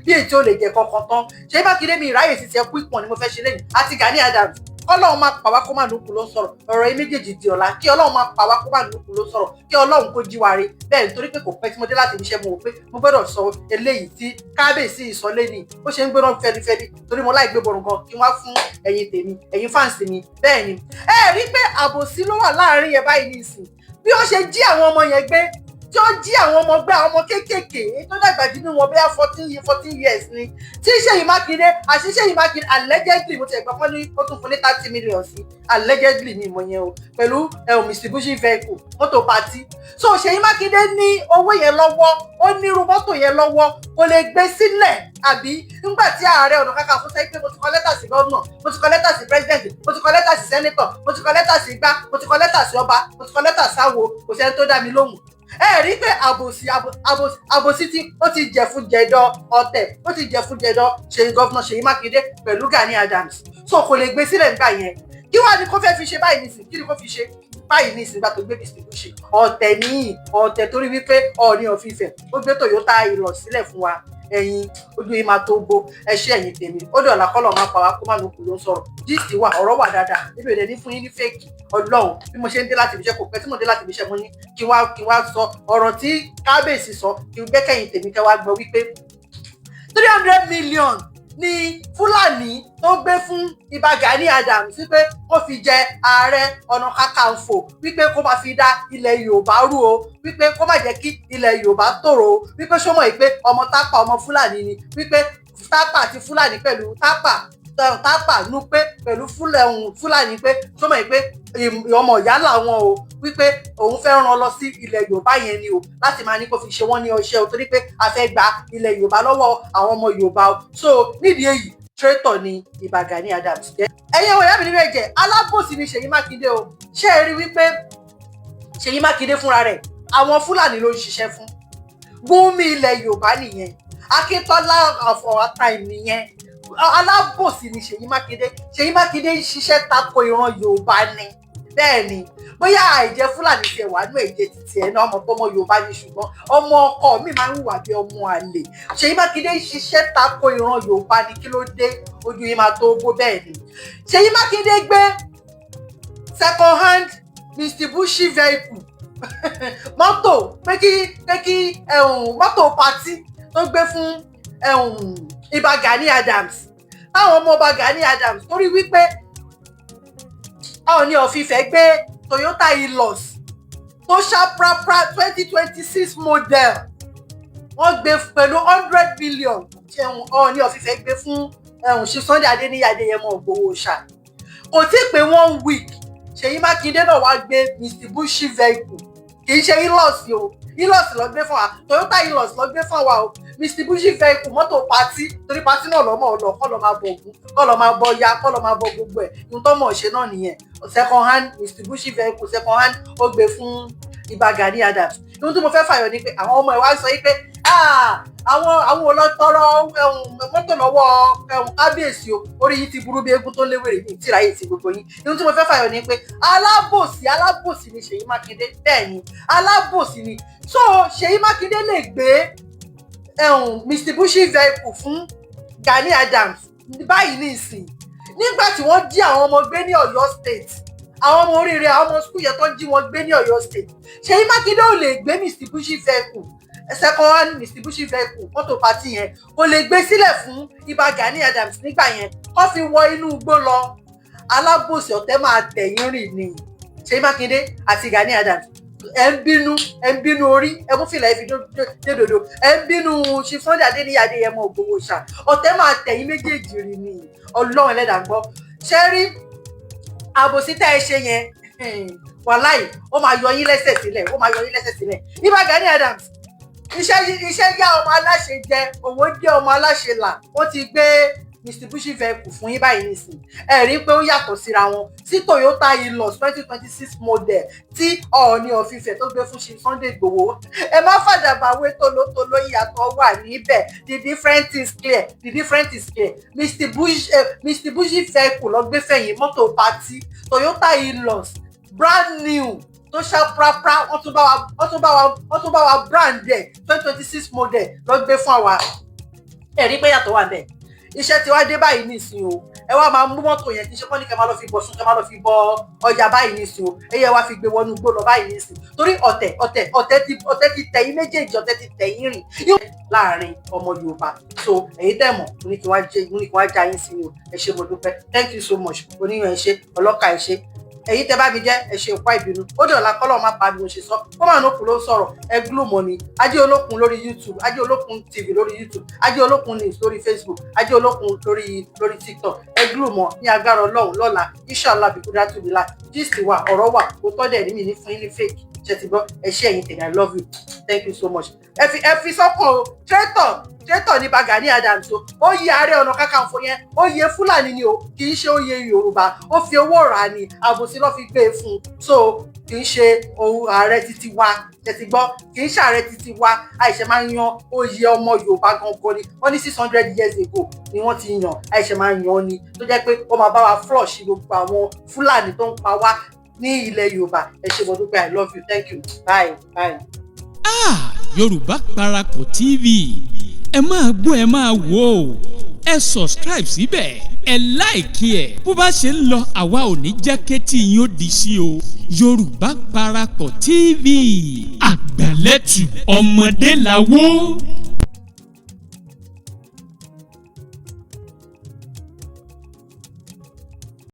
S1: bí èyí tí ó lè jẹ kankan tán. Ṣèyí Mákindé, mi ìráyè ti tiẹ̀, quick one ni mo fẹ́ ṣe lẹ́yìn, àti Gani Adams. Kọ́lọ́run máa pa wá kó má nùkú ló ń sọ̀rọ̀. Ọ̀rọ̀ yìí méjèèjì di ọ̀la. Kí Ọlọ́run máa pa wá kó má nùkú ló ń sọ̀rọ̀. Kí Ọlọ́run kó jí wa re. Bẹ́ẹ̀, nítorí pé kò pẹ́ tí mo dé láti ibiṣẹ́, mo wò pé mo gbọ́dọ̀ sọ eléyìí tí kábíyèsí ìsọlé ni ó ṣe ń gbóná fẹlifẹli, torí mo láì gbé borun gan kí wọ́n fún ẹ̀yin tèmi, ẹ̀yin fans mi. Bẹ́ẹ̀ ni, ẹ rí pé àbòsí ló wà láàárín yẹn báyìí nísìn. Bí ó ṣe jí àwọn ọmọ yẹn gbé, tí ó jí àwọn ọmọ gbé, àwọn ọmọ kéékèèké tó dàgbà jù nínú wọn bóyá 14 years ni, tí Ṣèyí Mákindé àti Ṣèyí Mákindé allegedly, mo ti ẹ̀gbọ́n fún ní ó tún fún ní 30 million sí, allegedly ní ìmọ̀ yẹn o, pẹ̀lú Mitsubishi vehicle, mọ́tò party. So Ṣèyí Mákindé ní owó yẹn lọ́wọ́, ó ní irú mọ́tò yẹn lọ́wọ́, kò lè gbé sílẹ̀ àbí? Nígbà tí Ààrẹ Ọ̀nà Kakanfò sọ pé mo ti kọ lẹ́tà sí gómìnà, mo ti kọ lẹ́tà sí president, mo ti kọ lẹ́tà sí senator, mo ti kọ lẹ́tà sí igbá, mo ti kọ lẹ́tà sí ọba, mo ti kọ lẹ́tà sáwo, kò sẹ́ni tó dá mi lóhùn. Ẹ rí pé àbòsí, àbòsí tí ó ti jẹ fún jẹdọ ọ̀tẹ̀, ó ti jẹ fún jẹdọ ṣèyí, governor Ṣèyí Mákindé pẹ̀lú Gani Adams. So kò lè gbé sílẹ̀ nígbà yẹn. Kí wàá ní kó fẹ́ fi ṣe báyìí nísìn? Kí ni kó fi ṣe báyìí nísìn? Gbà tó gbé distribution ọ̀tẹ̀ níyì ọ̀tẹ̀, torí wípé Ọọ̀ni of Ifẹ̀ ó gbé Toyota Hilux sílẹ̀ fún wa. Ẹ̀yin ojú yìí máa tó gbó. Ẹ ṣé, ẹ̀yin tèmi. Ó dọ̀la, kọ́lọ̀ máa pa wá kó má lókun ló ń sọ̀rọ̀. Gist wà, ọ̀rọ̀ wà dáadáa níbi èdè ní fún yín ní fake. Ọlọ́run, bí mo ṣe ń dé láti ibiṣẹ́, kò pẹ́ tí mo dé láti ibiṣẹ́, mo ní kí wá sọ ọ̀rọ̀ tí kábíyèsí sọ, kí n gbẹ́kẹ̀yìn tèmi kẹ́ wá gbọ́ wípé 300 million ní Fúlàní tó gbé fún Ìbà Gani Adams wípé kó fi jẹ Ààrẹ Ọ̀nà Kakanfò, wípé kó máa fi dá ilẹ̀ Yorùbá rú o, wípé kó má jẹ́ kí ilẹ̀ Yorùbá tòrò o, wípé ṣó mọ̀ wípé ọmọ Tápà, ọmọ Fúlàní ni, wípé Tápà àti Fúlàní pẹ̀lú Tápà Núpé pẹ̀lú Fúlàní, pé ṣó mọ̀ wípé ọmọ ìyá làwọn o, wípé òun fẹ́ rán lọ sí ilẹ̀ Yorùbá yẹn ni o, láti máa ní kó fi ṣe wọ́n ní ọṣẹ́ o, torí pé a fẹ́ gba ilẹ̀ Yorùbá lọ́wọ́ àwọn ọmọ Yorùbá o. So nídìí èyí, traitor ni Ìbà Gani Adams jẹ́. Ẹ̀yin ọmọ ìyá mi nínú ẹ̀jẹ̀, alábòsí ni Ṣèyí Mákindé o. Ṣé ẹ rí wípé Ṣèyí Mákindé fúnra rẹ̀, àwọn Fúlàní ló ń ṣiṣẹ́ fún? Gúnmi ilẹ̀ Yorùbá nìyẹn, Akíntọ́lá of our time nìyẹn. Alábòsí ni Ṣèyí Mákindé. Ṣèyí Mákindé ń ṣiṣẹ́ tako ìran Yorùbá ni. Bẹ́ẹ̀ ni, bóyá àìjẹ́ Fúlàní tiẹ̀ wà nú ẹ̀jẹ̀ títí ẹ̀ náà, ọmọ ọmọ Yorùbá ni, ṣùgbọ́n ọmọ ọkọ mi máa ń hùwà bí ọmọ àlè. Ṣèyí Mákindé ń ṣiṣẹ́ tako ìran Yorùbá ni. Kí ló dé? Ojú yìí máa tó bó. Bẹ́ẹ̀ ni, Ṣèyí Mákindé gbé second hand Mitsubishi vehicle, mọ́tò pé kí mọ́tò party tó gbé fún Ìbà Gani Adams, táwọn ọmọ ọba Gani Adams, torí wípé Ọọ̀ni of Ifẹ̀ gbé Toyota Hilux tó ṣá prapra, 2026 model, wọ́n gbé pẹ̀lú 100 million. Ọọ̀ni of Ifẹ̀ gbé fún ṣe Sunday Adéníyì Adéyẹmọ Ìgbòho ṣá. Kò tí ì pé one week, Ṣèyí Mákindé náà wá gbé Mitsubishi vehicle. Kì í ṣe Hilux o, Hilux lọ gbé fún wa, Toyota Hilux lọ gbé fún wa o, Mitsubishi vehicle, mọ́tò party, torí party náà lọ́mọ ọ̀lọ́, kọ́ lọ́ máa bọ Ògún, kọ́ lọ́ máa bọ ya, kọ́ lọ́ máa bọ gbogbo ẹ̀. Ohun tó mọ̀ ṣe náà nìyẹn. Second hand Mitsubishi vehicle, second hand, ó gbé fún Ìbà Gani Adams. Ohun tí mo fẹ́ fàyọ ni pé àwọn ọmọ ẹ̀ wá sọ yìí pé Àwọn ò lọ tọrọ mọ́tò lọ́wọ́ kábíyèsí o. Orí yìí ti burú bí eégún tó léwèrè ní ìtìráyè ti gbogbo yín. Ohun tí mo fẹ́ fàyọ ni pé alábòsí, alábòsí ni Ṣèyí Mákindé. Bẹ́ẹ̀ ni, alábòsí ni. So Ṣèyí Mákindé lè gbé Mitsubishi vehicle fún Gani Adams báyìí ní ìsìn, nígbà tí wọ́n jí àwọn ọmọ gbé ní Ọ̀yọ́ State, àwọn ọmọ oríire, àwọn ọmọ school yẹn tó ń jí wọn gbé ní Ọ̀yọ́ State. Ṣèyí Mákindé ò lè gbé Mitsubishi vehicle, second hand Mitsubishi vehicle, mọ́tò party yẹn, kò lè gbé sílẹ̀ fún Ìbà Gani Adams nígbà yẹn kó fi wọ inú igbó lọ. Alábòsí, ọ̀tẹ̀ máa tẹ̀yìn rìn ni. Ṣèyí Mákindé àti Gani Adams, ẹ ń bínú, ẹ ń bínú orí, ẹ mú fìlà, ẹ fi dédòdò, ẹ ń bínú Chief Sunday Adéníyì Adéyẹmọ Ògbówó ṣá. Ọ̀tẹ̀ máa tẹ̀yìn méjèèjì rìn ni. Ọlọ́run ẹlẹ́dàá gbọ́. Ṣé rí àbòsí tẹ́ ẹ ṣe yẹn? Wàláì, ó máa yọ yín lẹ́sẹ̀ sílẹ̀, ó máa yọ yín lẹ́sẹ̀ sílẹ̀. Ìbà Gani Adams, iṣẹ́ iṣẹ́ yá ọmọ aláṣẹ jẹ, òwò jẹ́ ọmọ aláṣẹ là. Wọ́n ti gbé Mitsubishi vehicle fún yín báyìí nísìn. Ẹ rí i pé ó yàtọ̀ síra wọn sí Toyota Hilux 2026 model tí Ọọ̀ni of Ifẹ̀ tó gbé fún Chief Sunday Igboho. Ẹ má fàdàbà wé tolótoló, ìyàtọ̀ wà níbẹ̀. The difference is clear, the difference is clear. Mitsubishi vehicle lọ gbé fẹ̀yìn, mọ́tò party. Toyota Hilux brand new tó ṣá prapra, wọ́n tún bá wa brand ẹ̀, 2026 model lọ gbé fún àwa. Ẹ rí pé yàtọ̀ wà bẹ́ẹ̀. Iṣẹ́ tí wàá dé báyìí nísìnyí o. Ẹ wá máa mú mọ́tò yẹn, kí n ṣe kọ́ ní kẹ́ máa lọ fi bọ̀ sùn, kẹ́ máa lọ fi bọ ọjà báyìí nísìnyí o. Ẹ yẹ wá fi gbé wọnú igbó lọ báyìí nísìnyí, torí ọ̀tẹ̀, ọ̀tẹ̀, ọ̀tẹ̀ ti tẹ̀yìn méjèèjì, ọ̀tẹ̀ ti tẹ̀yìn rìn láàrin ọmọ Yorùbá. So èyí tẹ̀ mọ̀, mo ní kí wá já yín sí o. Ẹ ṣé, mo dúpẹ́. Thank you so much. Oníyàn, ẹ ṣé. Ọlọ́kà, ẹ ṣé. Èyí tẹ bá mi jẹ́, ẹ ṣe òpá ìbínú. Ó dọ̀la, kọ́lọ́ má pa bí mo ṣe sọ. Kó máa nókun ló ń sọ̀rọ̀. Ẹ gúlù mọ́ mi, Ajé Olókun lórí YouTube, Ajé Olókun TV lórí YouTube, Ajé Olókun News lórí Facebook, Ajé Olókun lórí TikTok. Ẹ gúlù mọ́ ní agbára Ọlọ́run. Lọ́la, inshallah, bìkúdá tóbi la gist wà, ọ̀rọ̀ wà, kò tọ́ dẹ̀ ní mi ní fún yín ní fake. Ṣe ti gbọ́? Ẹ ṣé, ẹ̀yin tèmi. I love you, thank you so much. Ẹ fi sọ́kàn o, traitor, traitor ní Gani Adams o. Ó yẹ Ààrẹ Ọ̀nà Kakanfò yẹn, ó yẹ Fúlàní ni o, kì í ṣe oyè Yorùbá. Ó fi owó rà á ní, àbòsí ló fi gbé e fún un. So kì í ṣe ohun ààrẹ títí wa. Ṣe ti gbọ́? Kì í ṣe ààrẹ títí wa. Àìṣe máa ń yan oyè ọmọ Yorùbá gangan ni. Wọ́n ní 600 years ago ni wọ́n ti yàn. Àìṣe máa ń yan ni tó jẹ́ pé ó máa bá wa flush gbogbo àwọn Fúlàní tó ń pa wá ní ilẹ̀ Yorùbá. Ẹ ṣé, mo dúpẹ́. I love you, thank you, bye bye.
S6: Ah, Yorùbá Parapọ̀ TV, ẹ máa gbọ́, ẹ máa wò ó. Ẹ subscribe síbẹ̀, ẹ like ẹ̀. Bó bá ṣe ń lọ, àwa ò ní jẹ́ kétí yín ó di sí o. Yorùbá Parapọ̀ TV, àgbàlẹ́tù ọmọdé làwọ̀.